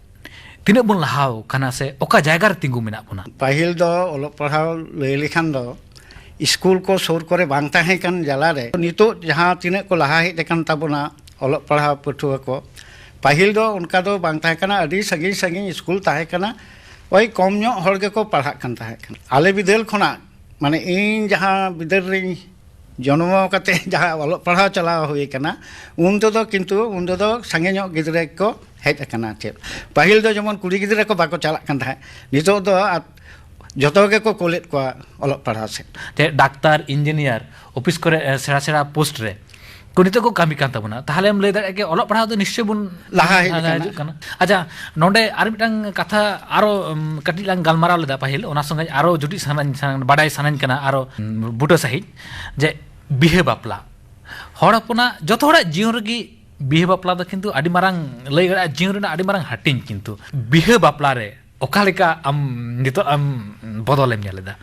ᱛᱤᱱᱟᱹᱜ ᱵᱚᱱ ᱞᱟᱦᱟᱣ ᱠᱟᱱᱟ ᱥᱮ ᱚᱠᱟ ᱡᱟᱭᱜᱟ ᱨᱮ ᱛᱤᱸᱜᱩ ᱢᱮᱱᱟᱜ ᱵᱚᱱᱟ? ᱯᱟᱹᱦᱤᱞ ᱫᱚ ᱚᱞᱚᱜ ᱯᱟᱲᱦᱟᱣ ᱞᱟᱹᱭ ᱞᱮᱠᱷᱟᱱ ᱫᱚ ᱥᱠᱩᱞ ᱠᱚ ᱥᱩᱨ ᱠᱚᱨᱮ ᱵᱟᱝ ᱛᱟᱦᱮᱸ ᱠᱟᱱ ᱡᱟᱞᱟᱨᱮ, ᱱᱤᱛᱚᱜ ᱡᱟᱦᱟᱸ ᱛᱤᱱᱟᱹᱜ ᱠᱚ ᱞᱟᱦᱟ ᱦᱮᱡ ᱟᱠᱟᱱ ᱛᱟᱵᱚᱱᱟ ᱚᱞᱚᱜ ᱯᱟᱲᱦᱟᱣ ᱯᱟᱹᱴᱷᱩᱣᱟᱹ ᱠᱚ, ᱯᱟᱹᱦᱤᱞ ᱫᱚ ᱚᱱᱠᱟ ᱫᱚ ᱵᱟᱝ ᱛᱟᱦᱮᱸ ᱠᱟᱱᱟ᱾ ᱟᱹᱰᱤ ᱥᱟᱺᱜᱤᱧ ᱥᱟᱺᱜᱤᱧ ᱥᱠᱩᱞ ᱛᱟᱦᱮᱸ ᱠᱟᱱᱟ, ᱳᱭ ᱠᱚᱢ ᱧᱚᱜ ᱦᱚᱲ ᱜᱮᱠᱚ ᱯᱟᱲᱦᱟᱜ ᱠᱟᱱ ᱛᱟᱦᱮᱸ ᱠᱟᱱᱟ᱾ ᱟᱞᱮ ᱵᱤᱫᱟᱹᱞ ᱠᱷᱚᱱᱟᱜ, ᱢᱟᱱᱮ, ᱤᱧ ᱡᱟᱦᱟᱸ ᱵᱤᱫᱟᱹᱞ ᱨᱤᱧ ᱡᱚᱱᱢᱚ ᱠᱟᱛᱮ ᱡᱟᱦᱟᱸ ᱚᱞᱚᱜ ᱯᱟᱲᱦᱟᱣ ᱪᱟᱞᱟᱣ ᱦᱩᱭ ᱠᱟᱱᱟ, ᱩᱱ ᱛᱮᱫᱚ ᱠᱤᱱᱛᱩ ᱩᱱ ᱛᱮᱫᱚ ᱥᱟᱸᱜᱮ ᱧᱚᱜ ᱜᱤᱫᱽᱨᱟᱹ ᱠᱚ ᱦᱮᱡ ᱟᱠᱟᱱᱟ᱾ ᱪᱮᱫ, ᱯᱟᱹᱦᱤᱞ ᱫᱚ ᱡᱮᱢᱚᱱ ᱠᱩᱲᱤ ᱜᱤᱫᱽᱨᱟᱹ ᱠᱚ ᱵᱟᱠᱚ ᱪᱟᱞᱟᱜ ᱠᱟᱱ ᱛᱟᱦᱮᱸᱫ, ᱱᱤᱛᱚᱜ ᱫᱚ ᱟᱨ ᱡᱚᱛᱚ ᱜᱮᱠᱚ ᱠᱳᱞᱮᱫ ᱠᱚᱣᱟ ᱚᱞᱚᱜ ᱯᱟᱲᱦᱟᱣ ᱥᱮᱫ᱾ ᱛᱮ ᱰᱟᱠᱛᱟᱨ, ᱤᱧᱡᱤᱱᱤᱭᱟᱨ, ᱚᱯᱷᱤᱥ ᱠᱚᱨᱮ, ᱮ, ᱥᱮᱬᱟ ᱥᱮᱬᱟ ᱯᱳᱥᱴ ᱨᱮ ᱠᱚ ᱱᱤᱛᱚᱜ ᱠᱚ ᱠᱟᱹᱢᱤ ᱠᱟᱱ ᱛᱟᱵᱚᱱᱟ, ᱛᱟᱦᱚᱞᱮᱢ ᱞᱟᱹᱭ ᱫᱟᱲᱮᱭᱟᱜᱼᱟ ᱠᱤ ᱚᱞᱚᱜ ᱯᱟᱲᱦᱟᱣ ᱫᱚ ᱱᱤᱥᱪᱚᱭ ᱵᱚᱱ ᱞᱟᱦᱟ ᱦᱮᱡ ᱞᱟᱦᱟ ᱟᱠᱟᱱᱟ᱾ ᱦᱤᱡᱩᱜ ᱠᱟᱱᱟ? ᱟᱪᱪᱷᱟ, ᱱᱚᱰᱮ ᱟᱨ ᱢᱤᱫᱴᱟᱝ ᱠᱟᱛᱷᱟ ᱟᱨᱚ, ᱩᱢ, ᱠᱟᱹᱴᱤᱡ ᱞᱟᱝ ᱜᱟᱞᱢᱟᱨᱟᱣ ᱞᱮᱫᱟ ᱯᱟᱹᱦᱤᱞ, ᱚᱱᱟ ᱥᱚᱸᱜᱮ ᱟᱨᱚ ᱡᱩᱴᱤᱡ ᱥᱟᱱᱟᱧ, ᱥᱟᱱ-, ᱵᱟᱰᱟᱭ ᱥᱟᱱᱟᱧ ᱠᱟᱱᱟ ᱟᱨᱚ, ᱩᱢ, ᱵᱩᱴᱟᱹ ᱥᱟᱺᱦᱤᱡ, ᱡᱮ ᱵᱤᱦᱟᱹ ᱵᱟᱯᱞᱟ, ᱦᱚᱲ ᱦᱚᱯᱚᱱᱟᱜ ᱡᱚᱛᱚ ᱦᱚᱲᱟᱜ ᱡᱤᱭᱚᱱ ᱨᱮᱜᱮ ᱵᱤᱦᱟᱹ ᱵᱟᱯᱞᱟ ᱫᱚ ᱠᱤᱱᱛᱩ ᱟᱹᱰᱤ ᱢᱟᱨᱟᱝ, ᱞᱟᱹᱭ ᱜᱟᱱᱚᱜᱼᱟ, ᱡᱤᱭᱚᱱ ᱨᱮᱱᱟᱜ ᱟᱹᱰᱤ ᱢᱟᱨᱟᱝ ᱦᱟᱹᱴᱤᱧ᱾ ᱠᱤᱱᱛᱩ ᱵᱤᱦᱟᱹ ᱵᱟᱯᱞᱟ ᱨᱮ ᱚᱠᱟ ᱞᱮᱠᱟ ᱟᱢ ᱱᱤᱛᱚᱜ ᱟᱢ ᱵᱚᱫᱚᱞᱮᱢ ᱧᱮᱞ ᱮᱫᱟ?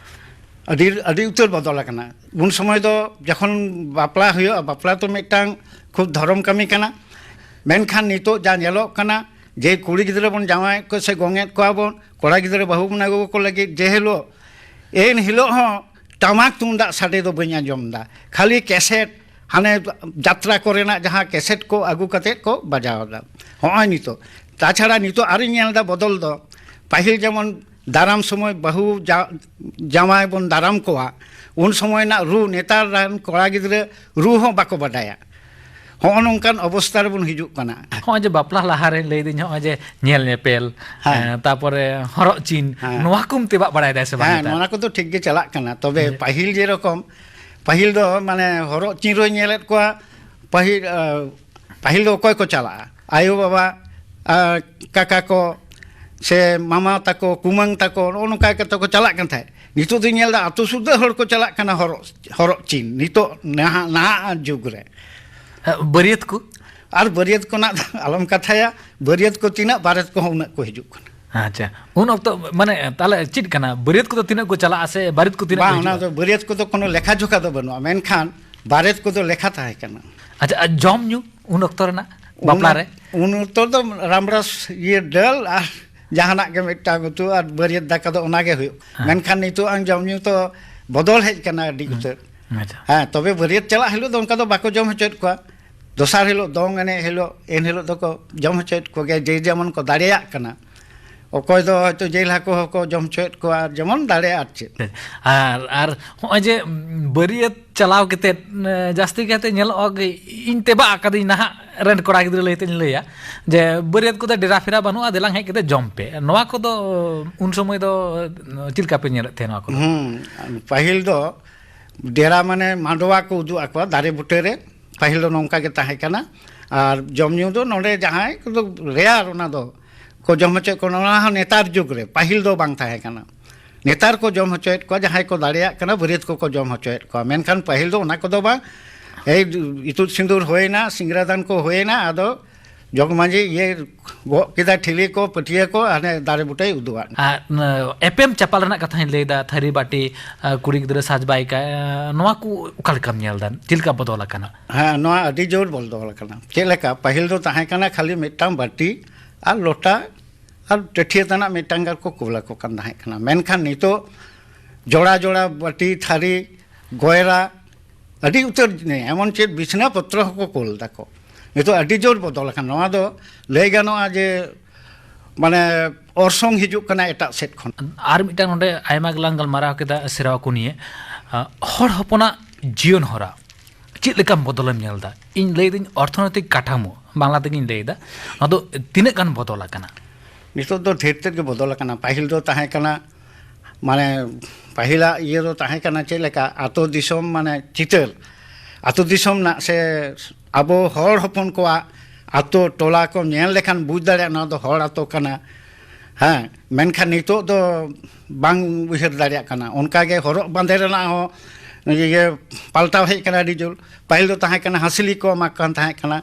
ᱟᱹᱰᱤ, ᱟᱹᱰᱤ ᱩᱛᱟᱹᱨ ᱵᱚᱫᱚᱞ ᱟᱠᱟᱱᱟ᱾ ᱩᱱ ᱥᱚᱢᱚᱭ ᱫᱚ ᱡᱚᱠᱷᱚᱱ ᱵᱟᱯᱞᱟ ᱦᱩᱭᱩᱜᱼᱟ, ᱵᱟᱯᱞᱟ ᱫᱚ ᱢᱤᱫᱴᱟᱝ ᱠᱷᱩᱵ ᱫᱷᱚᱨᱚᱢ ᱠᱟᱹᱢᱤ ᱠᱟᱱᱟ᱾ ᱢᱮᱱᱠᱷᱟᱱ ᱱᱤᱛᱚᱜ ᱡᱟ ᱧᱮᱞᱚᱜ ᱠᱟᱱᱟ, ᱡᱮ ᱠᱩᱲᱤ ᱜᱤᱫᱽᱨᱟᱹ ᱵᱚᱱ ᱡᱟᱶᱟᱭᱮᱫ ᱠᱚᱣᱟ ᱥᱮ ᱜᱚᱝᱮᱫ ᱠᱚᱣᱟ ᱵᱚᱱ, ᱠᱚᱲᱟ ᱜᱤᱫᱽᱨᱟᱹ ᱵᱟᱹᱦᱩ ᱵᱚᱱ ᱟᱹᱜᱩ ᱠᱚ ᱞᱟᱹᱜᱤᱫ, ᱡᱮ ᱦᱤᱞᱳᱜ, ᱮᱱ ᱦᱤᱞᱳᱜ ᱦᱚᱸ ᱴᱟᱢᱟᱠ ᱛᱩᱢᱫᱟᱜ ᱥᱟᱰᱮ ᱫᱚ ᱵᱟᱹᱧ ᱟᱸᱡᱚᱢ ᱮᱫᱟ, ᱠᱷᱟᱹᱞᱤ ᱠᱮᱥᱮᱴ, ᱦᱟᱱᱮ ᱡᱟᱛᱨᱟ ᱠᱚᱨᱮᱱᱟᱜ ᱡᱟᱦᱟᱸ ᱠᱮᱥᱮᱴ ᱠᱚ ᱟᱹᱜᱩ ᱠᱟᱛᱮᱫ ᱠᱚ ᱵᱟᱡᱟᱣ ᱮᱫᱟ᱾ ᱦᱚᱸᱜᱼᱚᱭ ᱱᱤᱛᱚᱜ, ᱛᱟᱪᱷᱟᱲᱟ ᱱᱤᱛᱚᱜ ᱟᱨᱤᱧ ᱧᱮᱞ ᱮᱫᱟ ᱵᱚᱫᱚᱞ ᱫᱚ, ᱯᱟᱹᱦᱤᱞ ᱡᱮᱢᱚᱱ ᱫᱟᱨᱟᱢ ᱥᱚᱢᱚᱭ ᱵᱟᱹᱦᱩ ᱡᱟ-, ᱡᱟᱶᱟᱭ ᱵᱚᱱ ᱫᱟᱨᱟᱢ ᱠᱚᱣᱟ, ᱩᱱ ᱥᱚᱢᱚᱭ ᱨᱮᱱᱟᱜ ᱨᱩ, ᱱᱮᱛᱟᱨ ᱨᱮᱱ ᱠᱚᱲᱟ ᱜᱤᱫᱽᱨᱟᱹ ᱨᱩ ᱦᱚᱸ ᱵᱟᱠᱚ ᱵᱟᱰᱟᱭᱟ᱾ ᱦᱚᱸᱜᱼᱚ ᱱᱚᱝᱠᱟᱱ ᱚᱵᱚᱥᱛᱟ ᱨᱮᱵᱚᱱ ᱦᱤᱡᱩᱜ ᱠᱟᱱᱟ᱾ ᱦᱚᱸᱜᱼᱚᱭ ᱡᱮ ᱵᱟᱯᱞᱟ ᱞᱟᱦᱟᱨᱮ ᱞᱟᱹᱭᱫᱟᱹᱧ, ᱦᱚᱸᱜᱼᱚᱭ ᱡᱮ ᱧᱮᱞ ᱧᱮᱯᱮᱞ, ᱦᱮᱸ᱾ ᱮᱸ, ᱛᱟᱯᱚᱨᱮ ᱦᱚᱨᱚᱜ ᱪᱤᱱ, ᱦᱮᱸ᱾ ᱱᱚᱣᱟ ᱠᱚᱢ ᱛᱮᱵᱟᱜ ᱵᱟᱲᱟᱭᱮᱫᱟ ᱥᱮ ᱵᱟᱝ ᱦᱮᱸ, ᱱᱮᱛᱟᱨ? ᱱᱚᱣᱟ ᱠᱚᱫᱚ ᱴᱷᱤᱠ ᱜᱮ ᱪᱟᱞᱟᱜ ᱠᱟᱱᱟ᱾ ᱛᱚᱵᱮ ᱦᱮᱸ᱾ ᱯᱟᱹᱦᱤᱞ ᱡᱮᱨᱚᱠᱚᱢ, ᱯᱟᱹᱦᱤᱞ ᱫᱚ ᱢᱟᱱᱮ ᱦᱚᱨᱚᱜ ᱪᱤᱱ ᱨᱮᱧ ᱧᱮᱞᱮᱫ ᱠᱚᱣᱟ, ᱯᱟᱹᱦᱤᱞ, ᱟᱸ, ᱯᱟᱹᱦᱤᱞ ᱫᱚ ᱚᱠᱚᱭ ᱠᱚ ᱪᱟᱞᱟᱜᱼᱟ? ᱟᱭᱳ ᱵᱟᱵᱟ, ᱟᱨ ᱠᱟᱠᱟ ᱠᱚ, ᱥᱮ ᱢᱟᱢᱟ ᱛᱟᱠᱚ, ᱠᱩᱢᱟᱹᱝ ᱛᱟᱠᱚ, ᱱᱚᱜᱼᱚ ᱱᱚᱝᱠᱟ ᱠᱟᱛᱮ ᱠᱚ ᱪᱟᱞᱟᱜ ᱠᱟᱱ ᱛᱟᱦᱮᱸᱫ᱾ ᱱᱤᱛᱚᱜ ᱫᱚᱧ ᱧᱮᱞ ᱮᱫᱟ ᱟᱹᱛᱩ ᱥᱩᱨ ᱫᱚ ᱦᱚᱲ ᱠᱚ ᱪᱟᱞᱟᱜ ᱠᱟᱱᱟ ᱦᱚᱨᱚᱜ, ᱦᱚᱨᱚᱜ ᱪᱤᱱ, ᱱᱤᱛᱚᱜ ᱱᱟᱦᱟᱜ, ᱱᱟᱦᱟᱜ ᱡᱩᱜᱽ ᱨᱮ᱾ ᱦᱮᱸ, ᱵᱟᱹᱨᱭᱟᱹᱛ ᱠᱚ? ᱟᱨ ᱵᱟᱹᱨᱭᱟᱹᱛ ᱠᱚ ᱨᱮᱱᱟᱜ ᱫᱚ ᱟᱞᱚᱢ ᱠᱟᱛᱷᱟᱭᱟ, ᱵᱟᱹᱨᱭᱟᱹᱛ ᱠᱚ ᱛᱤᱱᱟᱹᱜ, ᱵᱟᱨᱮᱛ ᱠᱚᱦᱚᱸ ᱩᱱᱟᱹᱜ ᱠᱚ ᱦᱤᱡᱩᱜ ᱠᱟᱱᱟ᱾ ᱟᱪᱪᱷᱟ, ᱩᱱ ᱚᱠᱛᱚ ᱢᱟᱱᱮ ᱛᱟᱦᱞᱮ ᱪᱮᱫ ᱠᱟᱱᱟ, ᱵᱟᱹᱨᱭᱟᱹᱛ ᱠᱚᱫᱚ ᱛᱤᱱᱟᱹᱜ ᱠᱚ ᱪᱟᱞᱟᱜᱼᱟ ᱥᱮ ᱵᱟᱹᱨᱭᱟᱹᱛ ᱠᱚ ᱛᱤᱱᱟᱹᱜ ᱠᱚ ᱵᱟᱝ, ᱚᱱᱟ ᱦᱤᱡᱩᱜᱼᱟ? ᱫᱚ ᱵᱟᱹᱨᱭᱟᱹᱛ ᱠᱚᱫᱚ ᱠᱳᱱᱳ ᱞᱮᱠᱷᱟ ᱡᱚᱠᱷᱟ ᱫᱚ ᱵᱟᱹᱱᱩᱜᱼᱟ, ᱢᱮᱱᱠᱷᱟᱱ ᱵᱟᱨᱮᱛ ᱠᱚᱫᱚ ᱞᱮᱠᱷᱟ ᱛᱟᱦᱮᱸ ᱠᱟᱱᱟ᱾ ᱟᱪᱪᱷᱟ, ᱟᱨ ᱡᱚᱢ ᱧᱩ ᱩᱱ ᱚᱠᱛᱚ ᱨᱮᱱᱟᱜ ᱩᱱ, ᱵᱟᱯᱞᱟ ᱨᱮ? ᱩᱱ ᱚᱠᱛᱚ ᱫᱚ ᱨᱟᱢᱲᱟᱥ, ᱤᱭᱟᱹ, ᱫᱟᱹᱞ ᱟᱨ ᱡᱟᱦᱟᱱᱟᱜ ᱜᱮ ᱢᱤᱫᱴᱟᱝ ᱩᱛᱩ ᱟᱨ ᱵᱟᱹᱨᱭᱟᱹᱛ ᱫᱟᱠᱟ ᱫᱚ ᱚᱱᱟ ᱜᱮ ᱦᱩᱭᱩᱜ᱾ ᱦᱮᱸ᱾ ᱢᱮᱱᱠᱷᱟᱱ ᱱᱤᱛᱚᱜ ᱟᱝ ᱡᱚᱢ ᱧᱩ ᱛᱚ ᱵᱚᱫᱚᱞ ᱦᱮᱡ ᱠᱟᱱᱟ ᱟᱹᱰᱤ ᱦᱩᱸ᱾ ᱩᱛᱟᱹᱨ᱾ ᱟᱪᱪᱷᱟ᱾ ᱦᱮᱸ, ᱛᱚᱵᱮ ᱵᱟᱹᱨᱭᱟᱹᱛ ᱪᱟᱞᱟᱜ ᱦᱤᱞᱳᱜ ᱫᱚ ᱚᱱᱠᱟ ᱫᱚ ᱵᱟᱠᱚ ᱡᱚᱢ ᱦᱚᱪᱚᱭᱮᱫ ᱠᱚᱣᱟ᱾ ᱫᱚᱥᱟᱨ ᱦᱤᱞᱳᱜ ᱫᱚᱝ ᱮᱱᱮᱡ ᱦᱤᱞᱳᱜ, ᱮᱱ ᱦᱤᱞᱳᱜ ᱫᱚᱠᱚ ᱡᱚᱢ ᱦᱚᱪᱚᱭᱮᱫ ᱠᱚᱜᱮᱭᱟ, ᱡᱮ ᱡᱮᱢᱚᱱ ᱠᱚ ᱫᱟᱲᱮᱭᱟᱜ ᱠᱟᱱᱟ᱾ ᱚᱠᱚᱭ ᱫᱚ ᱦᱚᱭᱛᱳ ᱡᱤᱞ ᱦᱟᱹᱠᱩ ᱦᱚᱸᱠᱚ ᱡᱚᱢ ᱦᱚᱪᱚᱭᱮᱫ ᱠᱚᱣᱟ, ᱟᱨ ᱡᱮᱢᱚᱱ ᱫᱟᱲᱮᱭᱟᱜ ᱟᱨ ᱪᱮᱫ᱾ ᱟᱨ, ᱟᱨ ᱦᱚᱸᱜᱼᱚᱭ ᱡᱮ, ᱩᱸ, ᱵᱟᱹᱨᱭᱟᱹᱛ ᱪᱟᱞᱟᱣ ᱠᱟᱛᱮᱫ, ᱮᱸ, ᱡᱟᱹᱥᱛᱤ ᱠᱟᱭᱛᱮ ᱧᱮᱞᱚᱜᱼᱟ, ᱤᱧ ᱛᱮᱵᱟᱜ ᱟᱠᱟᱫᱟᱹᱧ ᱱᱟᱦᱟᱜ ᱨᱮᱱ ᱠᱚᱲᱟ ᱜᱤᱫᱽᱨᱟᱹ ᱞᱟᱹᱭ ᱛᱮᱧ ᱞᱟᱹᱭᱟ, ᱡᱮ ᱵᱟᱹᱨᱭᱟᱹᱛ ᱠᱚᱫᱚ ᱰᱮᱨᱟ ᱯᱷᱮᱨᱟ ᱵᱟᱹᱱᱩᱜᱼᱟ, ᱫᱮᱞᱟᱝ ᱦᱮᱡ ᱠᱟᱛᱮ ᱡᱚᱢ ᱯᱮ᱾ ᱱᱚᱣᱟ ᱠᱚᱫᱚ ᱩᱱ ᱥᱚᱢᱚᱭ ᱫᱚ ᱪᱮᱫ ᱞᱮᱠᱟ ᱯᱮ ᱧᱮᱞᱮᱫ ᱛᱟᱦᱮᱸ ᱱᱚᱣᱟ ᱠᱚᱫᱚ? ᱦᱩᱸ, ᱯᱟᱹᱦᱤᱞ ᱫᱚ ᱰᱮᱨᱟ ᱢᱟᱱᱮ ᱢᱟᱰᱣᱟ ᱠᱚ ᱩᱫᱩᱜ ᱟᱠᱚᱣᱟ ᱫᱟᱨᱮ ᱵᱩᱴᱟᱹ ᱨᱮ, ᱯᱟᱹᱦᱤᱞ ᱫᱚ ᱱᱚᱝᱠᱟ ᱜᱮ ᱛᱟᱦᱮᱸ ᱠᱟᱱᱟ᱾ ᱟᱨ ᱡᱚᱢ ᱧᱩ ᱫᱚ ᱱᱚᱰᱮ ᱡᱟᱦᱟᱸᱭ ᱠᱚᱫᱚ ᱨᱮᱭᱟᱨ, ᱚᱱᱟ ᱫᱚ ᱠᱚ ᱡᱚᱢ ᱦᱚᱪᱚᱭᱮᱫ ᱠᱚᱣᱟ, ᱚᱱᱟ ᱦᱚᱸ ᱱᱮᱛᱟᱨ ᱡᱩᱜᱽ ᱨᱮ, ᱯᱟᱹᱦᱤᱞ ᱫᱚ ᱵᱟᱝ ᱛᱟᱦᱮᱸ ᱠᱟᱱᱟ᱾ ᱱᱮᱛᱟᱨ ᱠᱚ ᱡᱚᱢ ᱦᱚᱪᱚᱭᱮᱫ ᱠᱚᱣᱟ, ᱡᱟᱦᱟᱸᱭ ᱠᱚ ᱫᱟᱲᱮᱭᱟᱜ ᱠᱟᱱᱟ, ᱵᱟᱹᱨᱭᱟᱹᱛ ᱠᱚᱠᱚ ᱡᱚᱢ ᱦᱚᱪᱚᱭᱮᱫ ᱠᱚᱣᱟ᱾ ᱢᱮᱱᱠᱷᱟᱱ ᱯᱟᱹᱦᱤᱞ ᱫᱚ ᱚᱱᱟ ᱠᱚᱫᱚ ᱵᱟᱝ, ᱮᱭ ᱤᱛᱩᱫ ᱥᱤᱸᱫᱩᱨ ᱦᱩᱭᱮᱱᱟ, ᱥᱤᱸᱜᱽᱨᱟᱹᱫᱟᱱ ᱠᱚ ᱦᱩᱭᱮᱱᱟ, ᱟᱫᱚ ᱡᱚᱜᱽ ᱢᱟᱹᱡᱷᱤ ᱤᱭᱟᱹ ᱜᱚᱜ ᱠᱮᱫᱟ ᱴᱷᱤᱞᱤ ᱠᱚ, ᱯᱟᱹᱴᱭᱟᱹ ᱠᱚ, ᱦᱟᱱᱮ ᱫᱟᱨᱮ ᱵᱩᱴᱟᱹᱭ ᱩᱫᱩᱜ ᱟᱫ᱾ ᱟᱨ, ᱱ-, ᱮᱯᱮᱢ ᱪᱟᱯᱟᱞ ᱨᱮᱱᱟᱜ ᱠᱟᱛᱷᱟᱧ ᱞᱟᱹᱭᱫᱟ, ᱛᱷᱟᱹᱨᱤ ᱵᱟᱹᱴᱤ, ᱟ, ᱠᱩᱲᱤ ᱜᱤᱫᱽᱨᱟᱹ ᱥᱟᱡᱽ ᱵᱟᱭ ᱠᱟᱜ, ᱟ, ᱱᱚᱣᱟ ᱠᱚ ᱚᱠᱟ ᱞᱮᱠᱟᱢ ᱧᱮᱞ ᱫᱟ? ᱪᱮᱫ ᱞᱮᱠᱟ ᱵᱚᱫᱚᱞ ᱟᱠᱟᱱᱟ? ᱦᱮᱸ, ᱱᱚᱣᱟ ᱟᱹᱰᱤ ᱡᱳᱨ ᱵᱚᱫᱚᱞ ᱟᱠᱟᱱᱟ᱾ ᱪᱮᱫ ᱞᱮᱠᱟ? ᱯᱟᱹᱦᱤᱞ ᱫᱚ ᱛᱟᱦᱮᱸ ᱠᱟᱱᱟ ᱠᱷᱟᱹᱞᱤ ᱢᱤᱫᱴᱟᱝ ᱵᱟᱹᱴᱤ ᱟᱨ ᱞᱚᱴᱟ ᱟᱨ ᱴᱟᱹᱴᱷᱤᱭᱟᱹ ᱛᱟᱱᱟᱜ ᱢᱤᱫᱴᱟᱝ ᱜᱟᱱ ᱠᱚ ᱠᱩᱞ ᱟᱠᱚ ᱠᱟᱱ ᱛᱟᱦᱮᱸ ᱠᱟᱱᱟ᱾ ᱢᱮᱱᱠᱷᱟᱱ ᱱᱤᱛᱚᱜ ᱡᱚᱲᱟ ᱡᱚᱲᱟ ᱵᱟᱹᱴᱤ, ᱛᱷᱟᱹᱨᱤ, ᱜᱚᱭᱨᱟ, ᱟᱹᱰᱤ ᱩᱛᱟᱹᱨ ᱡᱤᱱᱤᱥ, ᱮᱢᱚᱱ ᱪᱮᱫ ᱵᱤᱪᱷᱱᱟᱹ ᱯᱚᱛᱨᱚ ᱦᱚᱸᱠᱚ ᱠᱩᱞ ᱫᱟᱠᱚ᱾ ᱱᱤᱛᱚᱜ ᱟᱹᱰᱤ ᱡᱳᱨ ᱵᱚᱫᱚᱞ ᱟᱠᱟᱱᱟ᱾ ᱱᱚᱣᱟ ᱫᱚ ᱞᱟᱹᱭ ᱜᱟᱱᱚᱜᱼᱟ ᱡᱮ, ᱢᱟᱱᱮ, ᱚᱨᱥᱚᱝ ᱦᱤᱡᱩᱜ ᱠᱟᱱᱟ ᱮᱴᱟᱜ ᱥᱮᱫ ᱠᱷᱚᱱ᱾ ᱟᱨ ᱢᱤᱫᱴᱟᱝ ᱱᱚᱰᱮ ᱟᱭᱢᱟ ᱜᱮᱞᱟᱝ ᱜᱟᱞᱢᱟᱨᱟᱣ ᱠᱮᱫᱟ ᱥᱮᱨᱣᱟ ᱠᱚ ᱱᱤᱭᱮ᱾ ᱟ, ᱦᱚᱲ ᱦᱚᱯᱚᱱᱟᱜ ᱡᱤᱭᱚᱱ ᱦᱚᱨᱟ ᱪᱮᱫ ᱞᱮᱠᱟᱢ ᱵᱚᱫᱚᱞᱮᱢ ᱧᱮᱞ ᱮᱫᱟ? ᱤᱧ ᱞᱟᱹᱭᱫᱟᱹᱧ ᱚᱨᱛᱷᱚᱱᱳᱭᱛᱤᱠ ᱠᱟᱴᱷᱟᱢᱳ, ᱵᱟᱝᱞᱟ ᱛᱮᱜᱤᱧ ᱞᱟᱹᱭᱫᱟ, ᱱᱚᱣᱟ ᱫᱚ ᱛᱤᱱᱟᱹᱜ ᱜᱟᱱ ᱵᱚᱫᱚᱞ ᱟᱠᱟᱱᱟ? ᱱᱤᱛᱚᱜ ᱫᱚ ᱰᱷᱮᱨ ᱛᱮᱫ ᱜᱮ ᱵᱚᱫᱚᱞ ᱟᱠᱟᱱᱟ᱾ ᱯᱟᱹᱦᱤᱞ ᱫᱚ ᱛᱟᱦᱮᱸ ᱠᱟᱱᱟ, ᱢᱟᱱᱮ, ᱯᱟᱹᱦᱤᱞᱟᱜ ᱤᱭᱟᱹ ᱫᱚ ᱛᱟᱦᱮᱸ ᱠᱟᱱᱟ ᱪᱮᱫ ᱞᱮᱠᱟ, ᱟᱛᱳ ᱫᱤᱥᱚᱢ, ᱢᱟᱱᱮ, ᱪᱤᱛᱟᱹᱨ, ᱟᱛᱳ ᱫᱤᱥᱚᱢ ᱨᱮᱱᱟᱜ ᱥᱮ ᱟᱵᱚ ᱦᱚᱲ ᱦᱚᱯᱚᱱ ᱠᱚᱣᱟᱜ ᱟᱛᱳ ᱴᱚᱞᱟ ᱠᱚ ᱧᱮᱞ ᱞᱮᱠᱷᱟᱱ ᱵᱩᱡᱽ ᱫᱟᱲᱮᱭᱟᱜᱼᱟ ᱱᱚᱣᱟ ᱫᱚ ᱦᱚᱲ ᱟᱛᱳ ᱠᱟᱱᱟ᱾ ᱦᱮᱸ, ᱢᱮᱱᱠᱷᱟᱱ ᱱᱤᱛᱚᱜ ᱫᱚ ᱵᱟᱝ ᱩᱭᱦᱟᱹᱨ ᱫᱟᱲᱮᱭᱟᱜ ᱠᱟᱱᱟ᱾ ᱚᱱᱠᱟ ᱜᱮ ᱦᱚᱨᱚᱜ ᱵᱟᱸᱫᱮ ᱨᱮᱱᱟᱜ ᱦᱚᱸ ᱤᱭᱟᱹ ᱯᱟᱞᱴᱟᱣ ᱦᱮᱡ ᱠᱟᱱᱟ ᱟᱹᱰᱤ ᱡᱳᱨ᱾ ᱯᱟᱹᱦᱤᱞ ᱫᱚ ᱛᱟᱦᱮᱸ ᱠᱟᱱᱟ ᱦᱟᱸᱥᱞᱤ ᱠᱚ ᱮᱢᱟ ᱠᱟᱱ ᱛᱟᱦᱮᱸ ᱠᱟᱱᱟ,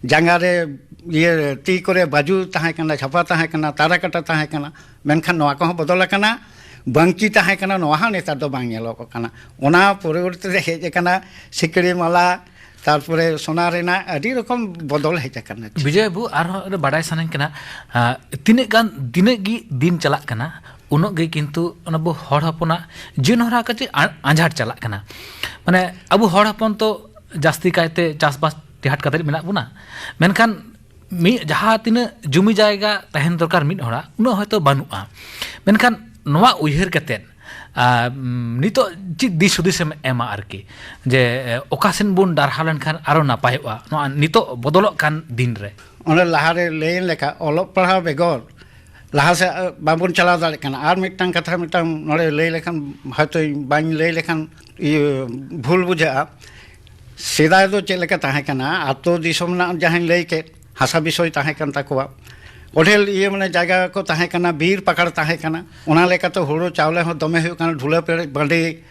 ᱡᱟᱸᱜᱟ ᱨᱮ, ᱤᱭᱟᱹ, ᱛᱤ ᱠᱚᱨᱮ ᱵᱟᱡᱩ ᱛᱟᱦᱮᱸ ᱠᱟᱱᱟ, ᱪᱷᱟᱯᱟ ᱛᱟᱦᱮᱸ ᱠᱟᱱᱟ, ᱛᱟᱨᱟ ᱠᱟᱴᱟ ᱛᱟᱦᱮᱸ ᱠᱟᱱᱟ᱾ ᱢᱮᱱᱠᱷᱟᱱ ᱱᱚᱣᱟ ᱠᱚᱦᱚᱸ ᱵᱚᱫᱚᱞ ᱟᱠᱟᱱᱟ᱾ ᱵᱟᱝᱠᱤ ᱛᱟᱦᱮᱸ ᱠᱟᱱᱟ, ᱱᱚᱣᱟ ᱦᱚᱸ ᱱᱮᱛᱟᱨ ᱫᱚ ᱵᱟᱝ ᱧᱮᱞᱚᱜᱚᱜ ᱠᱟᱱᱟ᱾ ᱚᱱᱟ ᱯᱚᱨᱚᱵᱚᱨᱛᱤ ᱨᱮ ᱦᱮᱡ ᱟᱠᱟᱱᱟ ᱥᱤᱠᱲᱤ ᱢᱟᱞᱟ, ᱛᱟᱨᱯᱚᱨᱮ ᱥᱚᱱᱟ ᱨᱮᱱᱟᱜ ᱟᱹᱰᱤ ᱨᱚᱠᱚᱢ ᱵᱚᱫᱚᱞ ᱦᱮᱡ ᱟᱠᱟᱱᱟ᱾ ᱵᱤᱡᱚᱭ ᱵᱟᱹᱵᱩ, ᱟᱨᱦᱚᱸ ᱵᱟᱰᱟᱭ ᱥᱟᱱᱟᱧ ᱠᱟᱱᱟ, ᱟᱸ, ᱛᱤᱱᱟᱹᱜ ᱜᱟᱱ, ᱛᱤᱱᱟᱹᱜ ᱜᱮ ᱫᱤᱱ ᱪᱟᱞᱟᱜ ᱠᱟᱱᱟ, ᱩᱱᱟᱹᱜ ᱜᱮ ᱠᱤᱱᱛᱩ ᱚᱱᱟ ᱟᱵᱚ ᱦᱚᱲ ᱦᱚᱯᱚᱱᱟᱜ ᱡᱤᱭᱚᱱ ᱦᱚᱨᱟ ᱠᱟᱹᱴᱤᱡ ᱟ-, ᱟᱸᱡᱷᱟᱴ ᱪᱟᱞᱟᱜ ᱠᱟᱱᱟ᱾ ᱢᱟᱱᱮ, ᱟᱵᱚ ᱦᱚᱲ ᱦᱚᱯᱚᱱ ᱛᱚ ᱡᱟᱹᱥᱛᱤ ᱠᱟᱭᱛᱮ ᱪᱟᱥᱵᱟᱥ ᱴᱮᱦᱟᱴ ᱠᱟᱛᱮᱫ ᱢᱮᱱᱟᱜ ᱵᱚᱱᱟ, ᱢᱮᱱᱠᱷᱟᱱ ᱢᱤᱫ ᱡᱟᱦᱟᱸ ᱛᱤᱱᱟᱹᱜ ᱡᱩᱢᱤ ᱡᱟᱭᱜᱟ ᱛᱟᱦᱮᱱ ᱫᱚᱨᱠᱟᱨ ᱢᱤᱫ ᱦᱚᱲᱟᱜ, ᱩᱱᱟᱹᱜ ᱦᱚᱭᱛᱳ ᱵᱟᱹᱱᱩᱜᱼᱟ᱾ ᱢᱮᱱᱠᱷᱟᱱ ᱱᱚᱣᱟ ᱩᱭᱦᱟᱹᱨ ᱠᱟᱛᱮᱫ, ᱟᱨ, ᱩᱢ, ᱱᱤᱛᱚᱜ ᱪᱮᱫ ᱫᱤᱥ ᱦᱩᱫᱤᱥᱮᱢ ᱮᱢᱟ ᱟᱨᱠᱤ, ᱡᱮ, ᱮ, ᱚᱠᱟ ᱥᱮᱱ ᱵᱚᱱ ᱰᱟᱨᱦᱟᱣ ᱞᱮᱱᱠᱷᱟᱱ ᱟᱨᱚ ᱱᱟᱯᱟᱭᱚᱜᱼᱟ ᱱᱚᱣᱟ ᱱᱤᱛᱚᱜ ᱵᱚᱫᱚᱞᱚᱜ ᱠᱟᱱ ᱫᱤᱱ ᱨᱮ? ᱚᱱᱮ ᱞᱟᱦᱟᱨᱮ ᱞᱟᱹᱭᱮᱱ ᱞᱮᱠᱟ, ᱚᱞᱚᱜ ᱯᱟᱲᱦᱟᱣ ᱵᱮᱜᱚᱨ ᱞᱟᱦᱟ ᱥᱮᱫ, ᱮ, ᱵᱟᱵᱚᱱ ᱪᱟᱞᱟᱣ ᱫᱟᱲᱮᱭᱟᱜ ᱠᱟᱱᱟ᱾ ᱟᱨ ᱢᱤᱫᱴᱟᱝ ᱠᱟᱛᱷᱟ, ᱢᱤᱫᱴᱟᱝ ᱱᱚᱰᱮ ᱞᱟᱹᱭ ᱞᱮᱠᱷᱟᱱ, ᱦᱚᱭᱛᱳ ᱵᱟᱹᱧ ᱞᱟᱹᱭ ᱞᱮᱠᱷᱟᱱ ᱤᱭᱟᱹ ᱵᱷᱩᱞ ᱵᱩᱡᱷᱟᱹᱜᱼᱟ᱾ ᱥᱮᱫᱟᱭ ᱫᱚ ᱪᱮᱫ ᱞᱮᱠᱟ ᱛᱟᱦᱮᱸ ᱠᱟᱱᱟ, ᱟᱛᱳ ᱫᱤᱥᱚᱢ ᱨᱮᱱᱟᱜ ᱡᱟᱦᱟᱸᱧ ᱞᱟᱹᱭ ᱠᱮᱫ, ᱦᱟᱥᱟ ᱵᱤᱥᱚᱭ ᱛᱟᱦᱮᱸ ᱠᱟᱱ ᱛᱟᱠᱚᱣᱟ, ᱚᱰᱷᱮᱞ ᱤᱭᱟᱹ ᱢᱟᱱᱮ ᱡᱟᱭᱜᱟ ᱠᱚ ᱛᱟᱦᱮᱸ ᱠᱟᱱᱟ, ᱵᱤᱨ ᱯᱟᱠᱟᱲ ᱛᱟᱦᱮᱸ ᱠᱟᱱᱟ, ᱚᱱᱟ ᱞᱮᱠᱟᱛᱮ ᱦᱩᱲᱩ ᱪᱟᱣᱞᱮ ᱦᱚᱸ ᱫᱚᱢᱮ ᱦᱩᱭᱩᱜ ᱠᱟᱱᱟ, ᱰᱷᱩᱞᱟᱹ ᱯᱮᱨᱮᱡ ᱵᱟᱹᱰᱤ,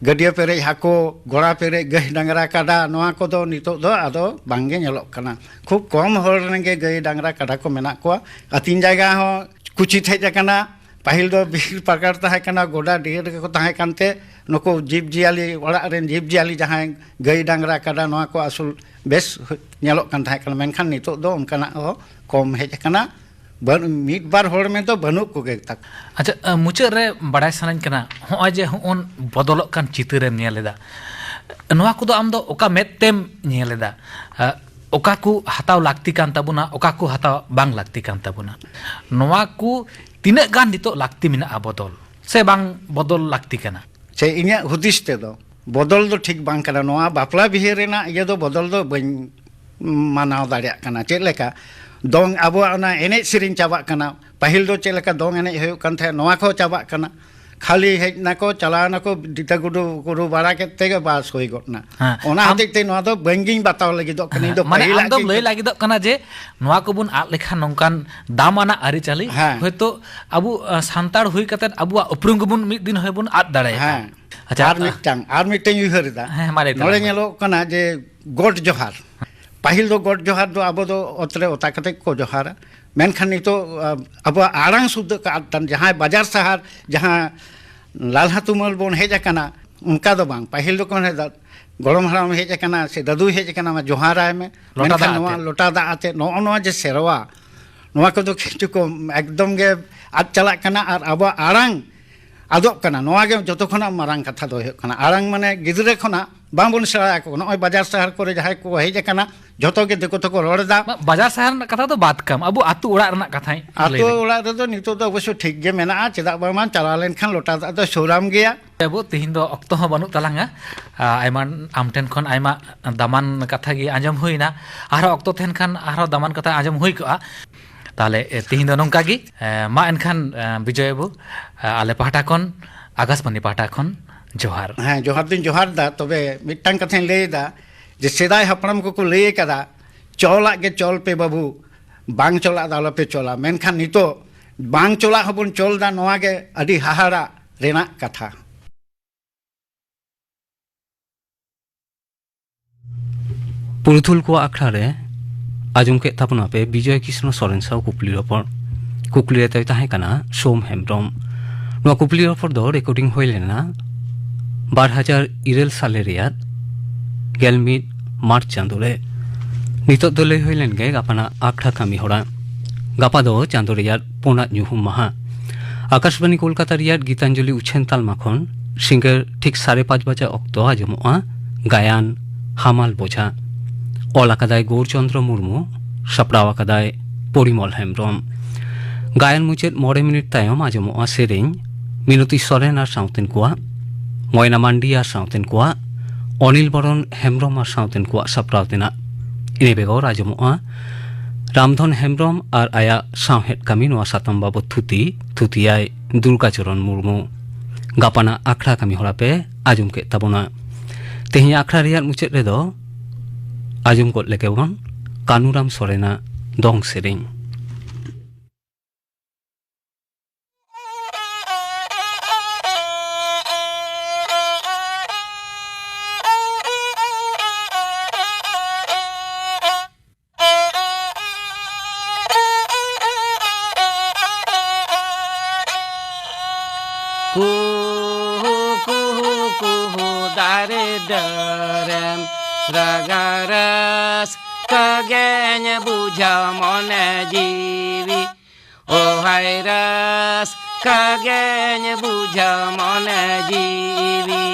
ᱜᱟᱹᱰᱭᱟᱹ ᱯᱮᱨᱮᱡ ᱦᱟᱹᱠᱩ, ᱜᱚᱲᱟ ᱯᱮᱨᱮᱡ ᱜᱟᱹᱭ ᱰᱟᱝᱨᱟ ᱠᱟᱰᱟ, ᱱᱚᱣᱟ ᱠᱚᱫᱚ ᱱᱤᱛᱚᱜ ᱫᱚ ᱟᱫᱚ ᱵᱟᱝᱜᱮ ᱧᱮᱞᱚᱜ ᱠᱟᱱᱟ᱾ ᱠᱷᱩᱵ ᱠᱚᱢ ᱦᱚᱲ ᱨᱮᱱ ᱜᱮ ᱜᱟᱹᱭ ᱰᱟᱝᱨᱟ ᱠᱟᱰᱟ ᱠᱚ ᱢᱮᱱᱟᱜ ᱠᱚᱣᱟ᱾ ᱟᱹᱛᱤᱧ ᱡᱟᱭᱜᱟ ᱦᱚᱸ ᱠᱩᱪᱤᱛ ᱦᱮᱡ ᱟᱠᱟᱱᱟ᱾ ᱯᱟᱹᱦᱤᱞ ᱫᱚ ᱵᱤᱨ ᱯᱟᱠᱟᱲ ᱛᱟᱦᱮᱸ ᱠᱟᱱᱟ, ᱜᱚᱰᱟ ᱰᱤᱦᱟᱹ ᱨᱮᱜᱮ ᱠᱚ ᱛᱟᱦᱮᱸ ᱠᱟᱱᱛᱮ, ᱱᱩᱠᱩ ᱡᱤᱵᱽ ᱡᱤᱭᱟᱹᱞᱤ, ᱚᱲᱟᱜ ᱨᱮᱱ ᱡᱤᱵᱽ ᱡᱤᱭᱟᱹᱞᱤ ᱡᱟᱦᱟᱸᱭ ᱜᱟᱹᱭ ᱰᱟᱝᱨᱟ ᱠᱟᱰᱟ ᱱᱚᱣᱟ ᱠᱚ ᱟᱹᱥᱩᱞ ᱵᱮᱥ ᱧᱮᱞᱚᱜ ᱠᱟᱱ ᱛᱟᱦᱮᱸ ᱠᱟᱱᱟ, ᱢᱮᱱᱠᱷᱟᱱ ᱱᱤᱛᱚᱜ ᱫᱚ ᱚᱱᱠᱟᱱᱟᱜ ᱦᱚᱸ ᱠᱚᱢ ᱦᱮᱡ ᱟᱠᱟᱱᱟ᱾ ᱵᱟᱹᱱ-, ᱢᱤᱫ ᱵᱟᱨ ᱦᱚᱲ ᱢᱮᱱᱫᱚ ᱵᱟᱹᱱᱩᱜ ᱠᱚᱜᱮ ᱛᱟᱠᱚ᱾ ᱟᱪᱪᱷᱟ, ᱟᱹ, ᱢᱩᱪᱟᱹᱫ ᱨᱮ ᱵᱟᱲᱟᱭ ᱥᱟᱱᱟᱧ ᱠᱟᱱᱟ, ᱦᱚᱸᱜᱼᱚᱭ ᱡᱮ ᱦᱚᱸᱜᱼᱚᱱ ᱵᱚᱫᱚᱞᱚᱜ ᱠᱟᱱ ᱪᱤᱛᱟᱹᱨᱮᱢ ᱧᱮᱞ ᱮᱫᱟ, ᱱᱚᱣᱟ ᱠᱚᱫᱚ ᱟᱢ ᱫᱚ ᱚᱠᱟ ᱢᱮᱫ ᱛᱮᱢ ᱧᱮᱞ ᱮᱫᱟ? ᱟᱹ, ᱚᱠᱟ ᱠᱚ ᱦᱟᱛᱟᱣ ᱞᱟᱹᱠᱛᱤ ᱠᱟᱱ ᱛᱟᱵᱚᱱᱟ, ᱚᱠᱟ ᱠᱚ ᱦᱟᱛᱟᱣ ᱵᱟᱝ ᱞᱟᱹᱠᱛᱤ ᱠᱟᱱ ᱛᱟᱵᱚᱱᱟ, ᱱᱚᱣᱟ ᱠᱚ ᱛᱤᱱᱟᱹᱜ ᱜᱟᱱ ᱱᱤᱛᱚᱜ ᱞᱟᱹᱠᱛᱤ ᱢᱮᱱᱟᱜᱼᱟ ᱵᱚᱫᱚᱞ, ᱥᱮ ᱵᱟᱝ ᱵᱚᱫᱚᱞ ᱞᱟᱹᱠᱛᱤ ᱠᱟᱱᱟ? ᱥᱮ ᱤᱧᱟᱹᱜ ᱦᱩᱫᱤᱥ ᱛᱮᱫᱚ ᱵᱚᱫᱚᱞ ᱫᱚ ᱴᱷᱤᱠ ᱵᱟᱝ ᱠᱟᱱᱟ᱾ ᱱᱚᱣᱟ ᱵᱟᱯᱞᱟ ᱵᱤᱦᱟᱹ ᱨᱮᱱᱟᱜ ᱤᱭᱟᱹ ᱫᱚ ᱵᱚᱫᱚᱞ ᱫᱚ ᱵᱟᱹᱧ ᱢᱟᱱᱟᱣ ᱫᱟᱲᱮᱭᱟᱜ ᱠᱟᱱᱟ᱾ ᱪᱮᱫ ᱞᱮᱠᱟ ᱫᱚᱝ, ᱟᱵᱚᱣᱟᱜ ᱚᱱᱟ ᱮᱱᱮᱡ ᱥᱮᱨᱮᱧ ᱪᱟᱵᱟᱜ ᱠᱟᱱᱟ᱾ ᱯᱟᱹᱦᱤᱞ ᱫᱚ ᱪᱮᱫ ᱞᱮᱠᱟ ᱫᱚᱝ ᱮᱱᱮᱡ ᱦᱩᱭᱩᱜ ᱠᱟᱱ ᱛᱟᱦᱮᱸᱫ, ᱱᱚᱣᱟ ᱠᱚᱦᱚᱸ ᱪᱟᱵᱟᱜ ᱠᱟᱱᱟ᱾ ᱠᱷᱟᱹᱞᱤ ᱦᱮᱡ ᱱᱟᱠᱚ, ᱪᱟᱞᱟᱣ ᱱᱟᱠᱚ, ᱰᱤᱴᱟᱹ ᱜᱩᱰᱩ ᱜᱩᱰᱩ ᱵᱟᱲᱟ ᱠᱮᱫ ᱛᱮᱜᱮ ᱵᱟᱥ ᱦᱩᱭ ᱜᱚᱫ ᱱᱟ᱾ ᱦᱮᱸ, ᱚᱱᱟ ᱟᱢ ᱦᱚᱛᱮᱡ ᱛᱮ ᱱᱚᱣᱟ ᱫᱚ ᱵᱟᱹᱧ ᱜᱤᱧ ᱵᱟᱛᱟᱣ ᱞᱟᱹᱜᱤᱫᱚᱜ ᱠᱟᱱᱟ᱾ ᱤᱧ ᱫᱚ ᱢᱟᱱᱮ ᱯᱟᱹᱦᱤᱞᱟᱜ ᱟᱢ ᱫᱚᱢ ᱜᱤᱧ ᱞᱟᱹᱭ ᱞᱟᱹᱜᱤᱫᱚᱜ ᱠᱟᱱᱟ ᱡᱮ ᱱᱚᱣᱟ ᱠᱚᱵᱚᱱ ᱟᱫ ᱞᱮᱠᱷᱟᱱ ᱱᱚᱝᱠᱟᱱ ᱫᱟᱢᱟᱱᱟᱜ ᱟᱹᱨᱤᱪᱟᱹᱞᱤ ᱦᱮᱸ᱾ ᱦᱚᱭᱛᱳ ᱟᱵᱚ, ᱟᱸ, ᱥᱟᱱᱛᱟᱲ ᱦᱩᱭ ᱠᱟᱛᱮᱫ ᱟᱵᱚᱣᱟᱜ ᱩᱯᱨᱩᱢ ᱜᱮᱵᱚᱱ ᱢᱤᱫ ᱫᱤᱱ ᱦᱚᱭ ᱵᱚᱱ ᱟᱫ ᱫᱟᱲᱮᱭᱟᱜᱼᱟ᱾ ᱦᱮᱸ᱾ ᱟᱪᱪᱷᱟ, ᱟᱨ ᱢᱤᱫᱴᱟᱝ, ᱟᱨ ᱢᱤᱫᱴᱟᱝ ᱩᱭᱦᱟᱹᱨ ᱮᱫᱟ᱾ ᱦᱮᱸ, ᱢᱟ ᱞᱟᱹᱭ ᱱᱚᱰᱮ ᱛᱟᱞᱟᱝ ᱢᱮ᱾ ᱧᱮᱞᱚᱜ ᱠᱟᱱᱟ ᱡᱮ ᱜᱚᱰ ᱡᱚᱦᱟᱨ᱾ ᱯᱟᱹᱦᱤᱞ ᱫᱚ ᱜᱚᱰ ᱡᱚᱦᱟᱨ ᱫᱚ ᱟᱵᱚ ᱫᱚ ᱚᱛ ᱨᱮ ᱚᱛᱟ ᱠᱟᱛᱮ ᱠᱚ ᱡᱚᱦᱟᱨᱟ᱾ ᱢᱮᱱᱠᱷᱟᱱ ᱱᱤᱛᱚᱜ, ᱟ, ᱟᱵᱚᱣᱟᱜ ᱟᱲᱟᱝ ᱥᱩᱫᱽᱫᱷᱟᱹ ᱠᱚ ᱟᱫ ᱛᱟᱱ, ᱡᱟᱦᱟᱸᱭ ᱵᱟᱡᱟᱨ ᱥᱟᱦᱟᱨ, ᱡᱟᱦᱟᱸ ᱞᱟᱞᱦᱟ ᱛᱩᱢᱟᱹᱞ ᱵᱚᱱ ᱦᱮᱡ ᱟᱠᱟᱱᱟ, ᱚᱱᱠᱟ ᱫᱚ ᱵᱟᱝ᱾ ᱯᱟᱹᱦᱤᱞ ᱫᱚᱠᱚ ᱢᱮᱱᱟ, ᱜᱚᱲᱚᱢ ᱦᱟᱲᱟᱢ ᱦᱮᱡ ᱟᱠᱟᱱᱟ ᱥᱮ ᱫᱟᱫᱩᱭ ᱦᱮᱡ ᱟᱠᱟᱱᱟ, ᱢᱟ ᱡᱚᱦᱟᱨᱟᱭ ᱢᱮ᱾ ᱞᱚᱴᱟ ᱢᱮᱱᱠᱷᱟᱱ ᱫᱟᱜ ᱱᱚᱣᱟ ᱟᱛᱮ᱾ ᱞᱚᱴᱟ ᱫᱟᱜ ᱟᱛᱮ ᱱᱚᱜᱼᱚ ᱱᱚᱣᱟ ᱡᱮ ᱥᱮᱨᱣᱟ, ᱱᱚᱣᱟ ᱠᱚᱫᱚ ᱠᱤᱪᱷᱩ ᱠᱚ ᱮᱠᱫᱚᱢ ᱜᱮ ᱟᱫ ᱪᱟᱞᱟᱜ ᱠᱟᱱᱟ᱾ ᱟᱨ ᱟᱵᱚᱣᱟᱜ ᱟᱲᱟᱝ ᱟᱫᱚᱜ ᱠᱟᱱᱟ᱾ ᱱᱚᱣᱟ ᱜᱮ ᱡᱚᱛᱚ ᱠᱷᱚᱱᱟᱜ ᱢᱟᱨᱟᱝ ᱠᱟᱛᱷᱟ ᱫᱚ ᱦᱩᱭᱩᱜ ᱠᱟᱱᱟ, ᱟᱲᱟᱝ ᱢᱟᱱᱮ ᱜᱤᱫᱽᱨᱟᱹ ᱠᱷᱚᱱᱟᱜ ᱵᱟᱝᱵᱚᱱ ᱥᱮᱬᱟ ᱟᱠᱚ ᱠᱟᱱᱟ᱾ ᱱᱚᱜᱼᱚᱭ ᱵᱟᱡᱟᱨ ᱥᱟᱦᱟᱨ ᱠᱚᱨᱮ ᱡᱟᱦᱟᱸᱭ ᱠᱚ ᱦᱮᱡ ᱟᱠᱟᱱᱟ, ᱡᱚᱛᱚ ᱜᱮ ᱫᱤᱠᱩ ᱛᱮᱠᱚ ᱨᱚᱲ ᱮᱫᱟ᱾ ᱵᱟ-, ᱵᱟᱡᱟᱨ ᱥᱟᱦᱟᱨ ᱨᱮᱱᱟᱜ ᱠᱟᱛᱷᱟ ᱫᱚ ᱵᱟᱫ ᱠᱟᱢ, ᱟᱵᱚ ᱟᱹᱛᱩ ᱚᱲᱟᱜ ᱨᱮᱱᱟᱜ ᱠᱟᱛᱷᱟᱧ ᱞᱟᱹᱭ ᱟᱹᱛᱩ ᱞᱮᱜᱮ᱾ ᱚᱲᱟᱜ ᱨᱮᱫᱚ ᱱᱤᱛᱚᱜ ᱫᱚ ᱚᱵᱚᱥᱥᱚ ᱴᱷᱤᱠ ᱜᱮ ᱢᱮᱱᱟᱜᱼᱟ, ᱪᱮᱫᱟᱜ ᱵᱟᱝᱢᱟ ᱪᱟᱞᱟᱣ ᱞᱮᱱᱠᱷᱟᱱ ᱞᱚᱴᱟ ᱫᱟᱜ ᱫᱚ ᱥᱩᱨᱟᱢ ᱜᱮᱭᱟ᱾ ᱵᱟᱹᱵᱩ, ᱛᱤᱦᱤᱧ ᱫᱚ ᱚᱠᱛᱚ ᱦᱚᱸ ᱵᱟᱹᱱᱩᱜ ᱛᱟᱞᱟᱝᱟ᱾ ᱟ, ᱟᱭᱢᱟ, ᱟᱢ ᱴᱷᱮᱱ ᱠᱷᱚᱱ ᱟᱭᱢᱟ ᱫᱟᱢᱟᱱ ᱠᱟᱛᱷᱟ ᱜᱮ ᱟᱸᱡᱚᱢ ᱦᱩᱭᱱᱟ᱾ ᱟᱨᱦᱚᱸ ᱚᱠᱛᱚ ᱛᱟᱦᱮᱱ ᱠᱷᱟᱱ ᱟᱨᱦᱚᱸ ᱫᱟᱢᱟᱱ ᱠᱟᱛᱷᱟ ᱟᱸᱡᱚᱢ ᱦᱩᱭ ᱠᱚᱜᱼᱟ᱾ ᱛᱟᱦᱞᱮ, ᱮ, ᱛᱤᱦᱤᱧ ᱫᱚ ᱱᱚᱝᱠᱟ ᱜᱮ᱾ ᱮ, ᱢᱟ ᱮᱱᱠᱷᱟᱱ, ᱮ, ᱵᱤᱡᱚᱭ ᱵᱟᱹᱵᱩ, ᱮ, ᱟᱞᱮ ᱯᱟᱦᱴᱟ ᱠᱷᱚᱱ, ᱟᱠᱟᱥᱵᱟᱱᱤ ᱯᱟᱦᱴᱟ ᱠᱷᱚᱱ ᱡᱚᱦᱟᱨ᱾ ᱦᱮᱸ, ᱡᱚᱦᱟᱨ ᱫᱩᱧ ᱡᱚᱦᱟᱨ ᱫᱟ᱾ ᱛᱚᱵᱮ ᱢᱤᱫᱴᱟᱝ ᱠᱟᱛᱷᱟᱧ ᱞᱟᱹᱭ ᱮᱫᱟ ᱡᱮ ᱥᱮᱫᱟᱭ ᱦᱟᱯᱲᱟᱢ ᱠᱚᱠᱚ ᱞᱟᱹᱭ ᱟᱠᱟᱫᱟ, "ᱪᱚᱞᱟᱜ ᱜᱮ ᱪᱚᱞ ᱯᱮ ᱵᱟᱹᱵᱩ, ᱵᱟᱝ ᱪᱚᱞᱟᱜ ᱫᱚ ᱟᱞᱚᱯᱮ ᱪᱚᱞᱟ᱾" ᱢᱮᱱᱠᱷᱟᱱ ᱱᱤᱛᱚᱜ ᱵᱟᱝ ᱪᱚᱞᱟᱜ ᱦᱚᱸᱵᱚᱱ ᱪᱚᱞ ᱫᱟ, ᱱᱚᱣᱟ ᱜᱮ ᱟᱹᱰᱤ ᱦᱟᱦᱟᱲᱟᱜ ᱨᱮᱱᱟᱜ ᱠᱟᱛᱷᱟ᱾ ᱯᱩᱨᱩᱫᱷᱩᱞ ᱠᱚᱣᱟᱜ ᱟᱠᱷᱲᱟ ᱨᱮ ᱟᱸᱡᱚᱢ ᱠᱮᱫ ᱛᱟᱵᱚᱱᱟ ᱯᱮ ᱵᱤᱡᱚᱭ ᱠᱨᱤᱥᱱᱚ ᱥᱚᱨᱮᱱ ᱥᱟᱶ ᱠᱩᱠᱞᱤ ᱨᱚᱯᱚᱲ᱾ ᱠᱩᱠᱞᱤ ᱨᱮ ᱛᱟᱦᱮᱸ ᱠᱟᱱᱟ ᱥᱳᱢ ᱦᱮᱢᱵᱨᱚᱢ᱾ ᱱᱚᱣᱟ ᱠᱩᱠᱞᱤ ᱨᱚᱯᱚᱲ ᱫᱚ ᱨᱮᱠᱚᱨᱰᱤᱝ ᱦᱩᱭ ᱞᱮᱱᱟ ᱵᱟᱨ ᱦᱟᱡᱟᱨ ᱤᱨᱟᱹᱞ ᱥᱟᱞᱮ ᱨᱮᱭᱟᱜ ᱜᱮᱞ ᱢᱤᱫ ᱢᱟᱨᱪ ᱪᱟᱸᱫᱳ ᱨᱮ᱾ ᱱᱤᱛᱚᱜ ᱫᱚ ᱞᱟᱹᱭ ᱦᱩᱭ ᱞᱮᱱ ᱜᱮ ᱜᱟᱯᱟᱱᱟᱜ ᱟᱠᱷᱲᱟ ᱠᱟᱹᱢᱤ ᱦᱚᱨᱟ᱾ ᱜᱟᱯᱟ ᱫᱚ ᱪᱟᱸᱫᱳ ᱨᱮᱭᱟᱜ ᱯᱩᱱᱟᱜ ᱧᱩᱦᱩᱢ ᱢᱟᱦᱟ᱾ ᱟᱠᱟᱥᱵᱟᱱᱤ ᱠᱳᱞᱠᱟᱛᱟ ᱨᱮᱭᱟᱜ ᱜᱤᱛᱟᱧᱡᱚᱞᱤ ᱩᱪᱷᱟᱹᱱ ᱛᱟᱞᱢᱟ ᱠᱷᱚᱱ ᱥᱤᱸᱜᱟᱹᱲ ᱴᱷᱤᱠ ᱥᱟᱲᱮ ᱯᱟᱸᱪ ᱵᱟᱡᱟ ᱚᱠᱛᱚ ᱟᱸᱡᱚᱢᱚᱜᱼᱟ ᱜᱟᱭᱟᱱ ᱦᱟᱢᱟᱞ ᱵᱳᱡᱷᱟ᱾ ᱚᱞ ᱟᱠᱟᱫᱟᱭ ᱜᱳᱨᱪᱚᱱᱫᱨᱚ ᱢᱩᱨᱢᱩ, ᱥᱟᱯᱲᱟᱣ ᱟᱠᱟᱫᱟᱭ ᱯᱚᱨᱤᱢᱚᱞ ᱦᱮᱢᱵᱨᱚᱢ᱾ ᱜᱟᱭᱟᱱ ᱢᱩᱪᱟᱹᱫ ᱢᱚᱬᱮ ᱢᱤᱱᱤᱴ ᱛᱟᱭᱚᱢ ᱟᱸᱡᱚᱢᱚᱜᱼᱟ ᱥᱮᱨᱮᱧ ᱢᱤᱱᱚᱛᱤ ᱥᱚᱨᱮᱱ ᱟᱨ ᱥᱟᱶᱛᱮᱱ ᱠᱚᱣᱟᱜ, ᱢᱚᱭᱱᱟ ᱢᱟᱱᱰᱤ ᱟᱨ ᱥᱟᱶᱛᱮᱱ ᱠᱚᱣᱟᱜ, ᱚᱱᱤᱞ ᱵᱚᱨᱚᱱ ᱦᱮᱢᱵᱨᱚᱢ ᱟᱨ ᱥᱟᱶᱛᱮᱱ ᱠᱚᱣᱟᱜ ᱥᱟᱯᱲᱟᱣ ᱛᱮᱱᱟᱜ᱾ ᱤᱱᱟᱹ ᱵᱮᱜᱚᱨ ᱟᱸᱡᱚᱢᱚᱜᱼᱟ ᱨᱟᱢᱫᱷᱚᱱ ᱦᱮᱢᱵᱨᱚᱢ ᱟᱨ ᱟᱭᱟᱜ ᱥᱟᱶᱦᱮᱫ ᱠᱟᱹᱢᱤ ᱱᱚᱣᱟ ᱥᱟᱛᱟᱢ ᱵᱟᱵᱚᱛ ᱛᱷᱩᱛᱤ, ᱛᱷᱩᱛᱤᱭᱟᱭ ᱫᱩᱨᱜᱟᱪᱚᱨᱚᱱ ᱢᱩᱨᱢᱩ᱾ ᱜᱟᱯᱟᱱᱟᱜ ᱟᱠᱷᱲᱟ ᱠᱟᱹᱢᱤ ᱦᱚᱨᱟ ᱯᱮ ᱟᱸᱡᱚᱢ ᱠᱮᱫ ᱛᱟᱵᱚᱱᱟ᱾ ᱛᱮᱦᱮᱧᱟᱜ ᱟᱠᱷᱲᱟ ᱨᱮᱭᱟᱜ ᱢᱩᱪᱟᱹᱫ ᱨᱮᱫᱚ ᱟᱸᱡᱚᱢ ᱜᱚᱫ ᱞᱮᱜᱮ ᱵᱚᱱ ᱠᱟᱹᱱᱩᱨᱟᱢ ᱥᱚᱨᱮᱱᱟᱜ ᱫᱚᱝ ᱥᱮᱨᱮᱧ᱾ ᱠᱩᱦᱩ ᱠᱩᱦᱩ ᱠᱩᱦᱩ ᱫᱟᱨᱮ ᱰᱟᱹᱨᱮᱢ ᱨᱟᱜᱟ, ᱨᱟᱹᱥᱠᱟᱹ ᱜᱮᱧ ᱵᱩᱡᱷᱟᱹᱣ ᱢᱚᱱᱮ ᱡᱤᱣᱤ᱾ ᱳ ᱦᱟᱭ, ᱨᱟᱹᱥᱠᱟᱹ ᱜᱮᱧ ᱵᱩᱡᱷᱟᱹᱣ ᱢᱚᱱᱮ ᱡᱤᱣᱤ᱾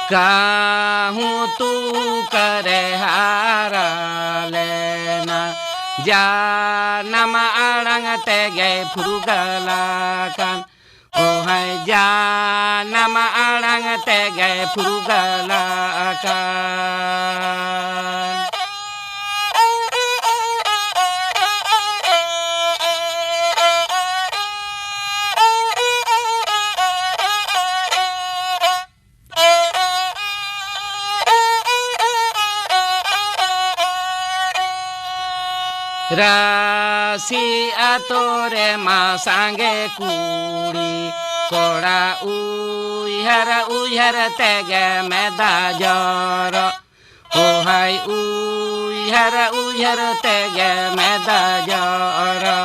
ᱠᱟᱹᱦᱩ ᱛᱩᱠᱟᱹᱨᱮ ᱦᱟᱨᱟ ᱞᱮᱱᱟ, ᱡᱟᱱᱟᱢ ᱟᱲᱟᱝ ᱛᱮᱜᱮ ᱯᱷᱩᱨᱜᱟᱹᱞ ᱟᱠᱟᱱ᱾ ᱚᱦᱟᱭ ᱡᱟᱱᱟᱢ ᱟᱲᱟᱝ ᱛᱮᱜᱮ ᱯᱷᱩᱨᱜᱟᱹᱞ ᱟᱠᱟᱱ᱾ ᱨᱟᱥᱤ ᱟᱛᱳ ᱨᱮᱢᱟ ᱥᱟᱸᱜᱮ ᱠᱩᱲᱤ ᱠᱚᱲᱟ, ᱩᱭᱦᱟᱹᱨ ᱩᱭᱦᱟᱹᱨ ᱛᱮᱜᱮ ᱢᱮᱫᱟ ᱡᱚᱨᱚ᱾ ᱚᱦᱟᱭ ᱩᱭᱦᱟᱹᱨ ᱩᱭᱦᱟᱹᱨ ᱛᱮᱜᱮ ᱢᱮᱫᱟ ᱡᱚᱨᱚ᱾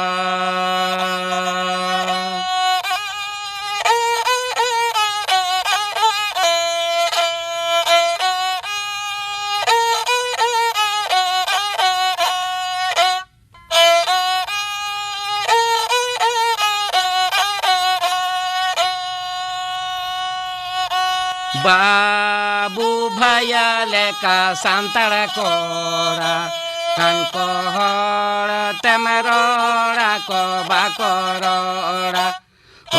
ᱵᱟᱹᱵᱩ ᱵᱷᱟᱭᱟ ᱞᱮᱠᱟ ᱥᱟᱱᱛᱟᱲ ᱠᱚᱲᱟ, ᱦᱟᱱᱠᱚ ᱦᱚᱲ ᱛᱮᱢ ᱨᱚᱲᱟ ᱠᱚ ᱵᱟᱠᱚ ᱨᱚᱲᱟ᱾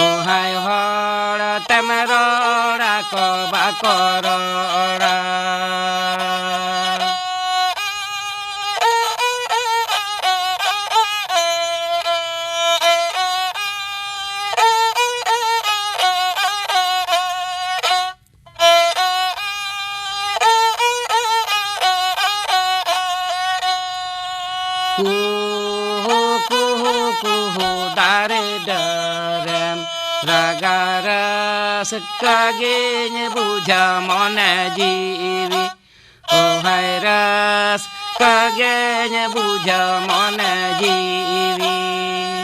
ᱚᱦᱟᱭ ᱦᱚᱲ ᱛᱮᱢ ᱨᱚᱲᱟ ᱠᱚ ᱵᱟᱠᱚ ᱨᱚᱲᱟ᱾ ᱠᱩᱦᱩ ᱠᱩᱦᱩ ᱠᱩᱦᱩ ᱫᱟᱨᱮ ᱰᱟᱹᱨᱮᱢ ᱨᱟᱜᱟ, ᱨᱟᱹᱥᱠᱟᱹ ᱜᱤᱧ ᱵᱩᱡᱷᱟᱹᱣ ᱢᱚᱱᱮ ᱡᱤᱣᱤ᱾ ᱚᱦᱟᱭ ᱨᱟᱹᱥᱠᱟᱹ ᱜᱤᱧ ᱵᱩᱡᱷᱟᱹᱣ ᱢᱚᱱᱮ ᱡᱤᱣᱤ᱾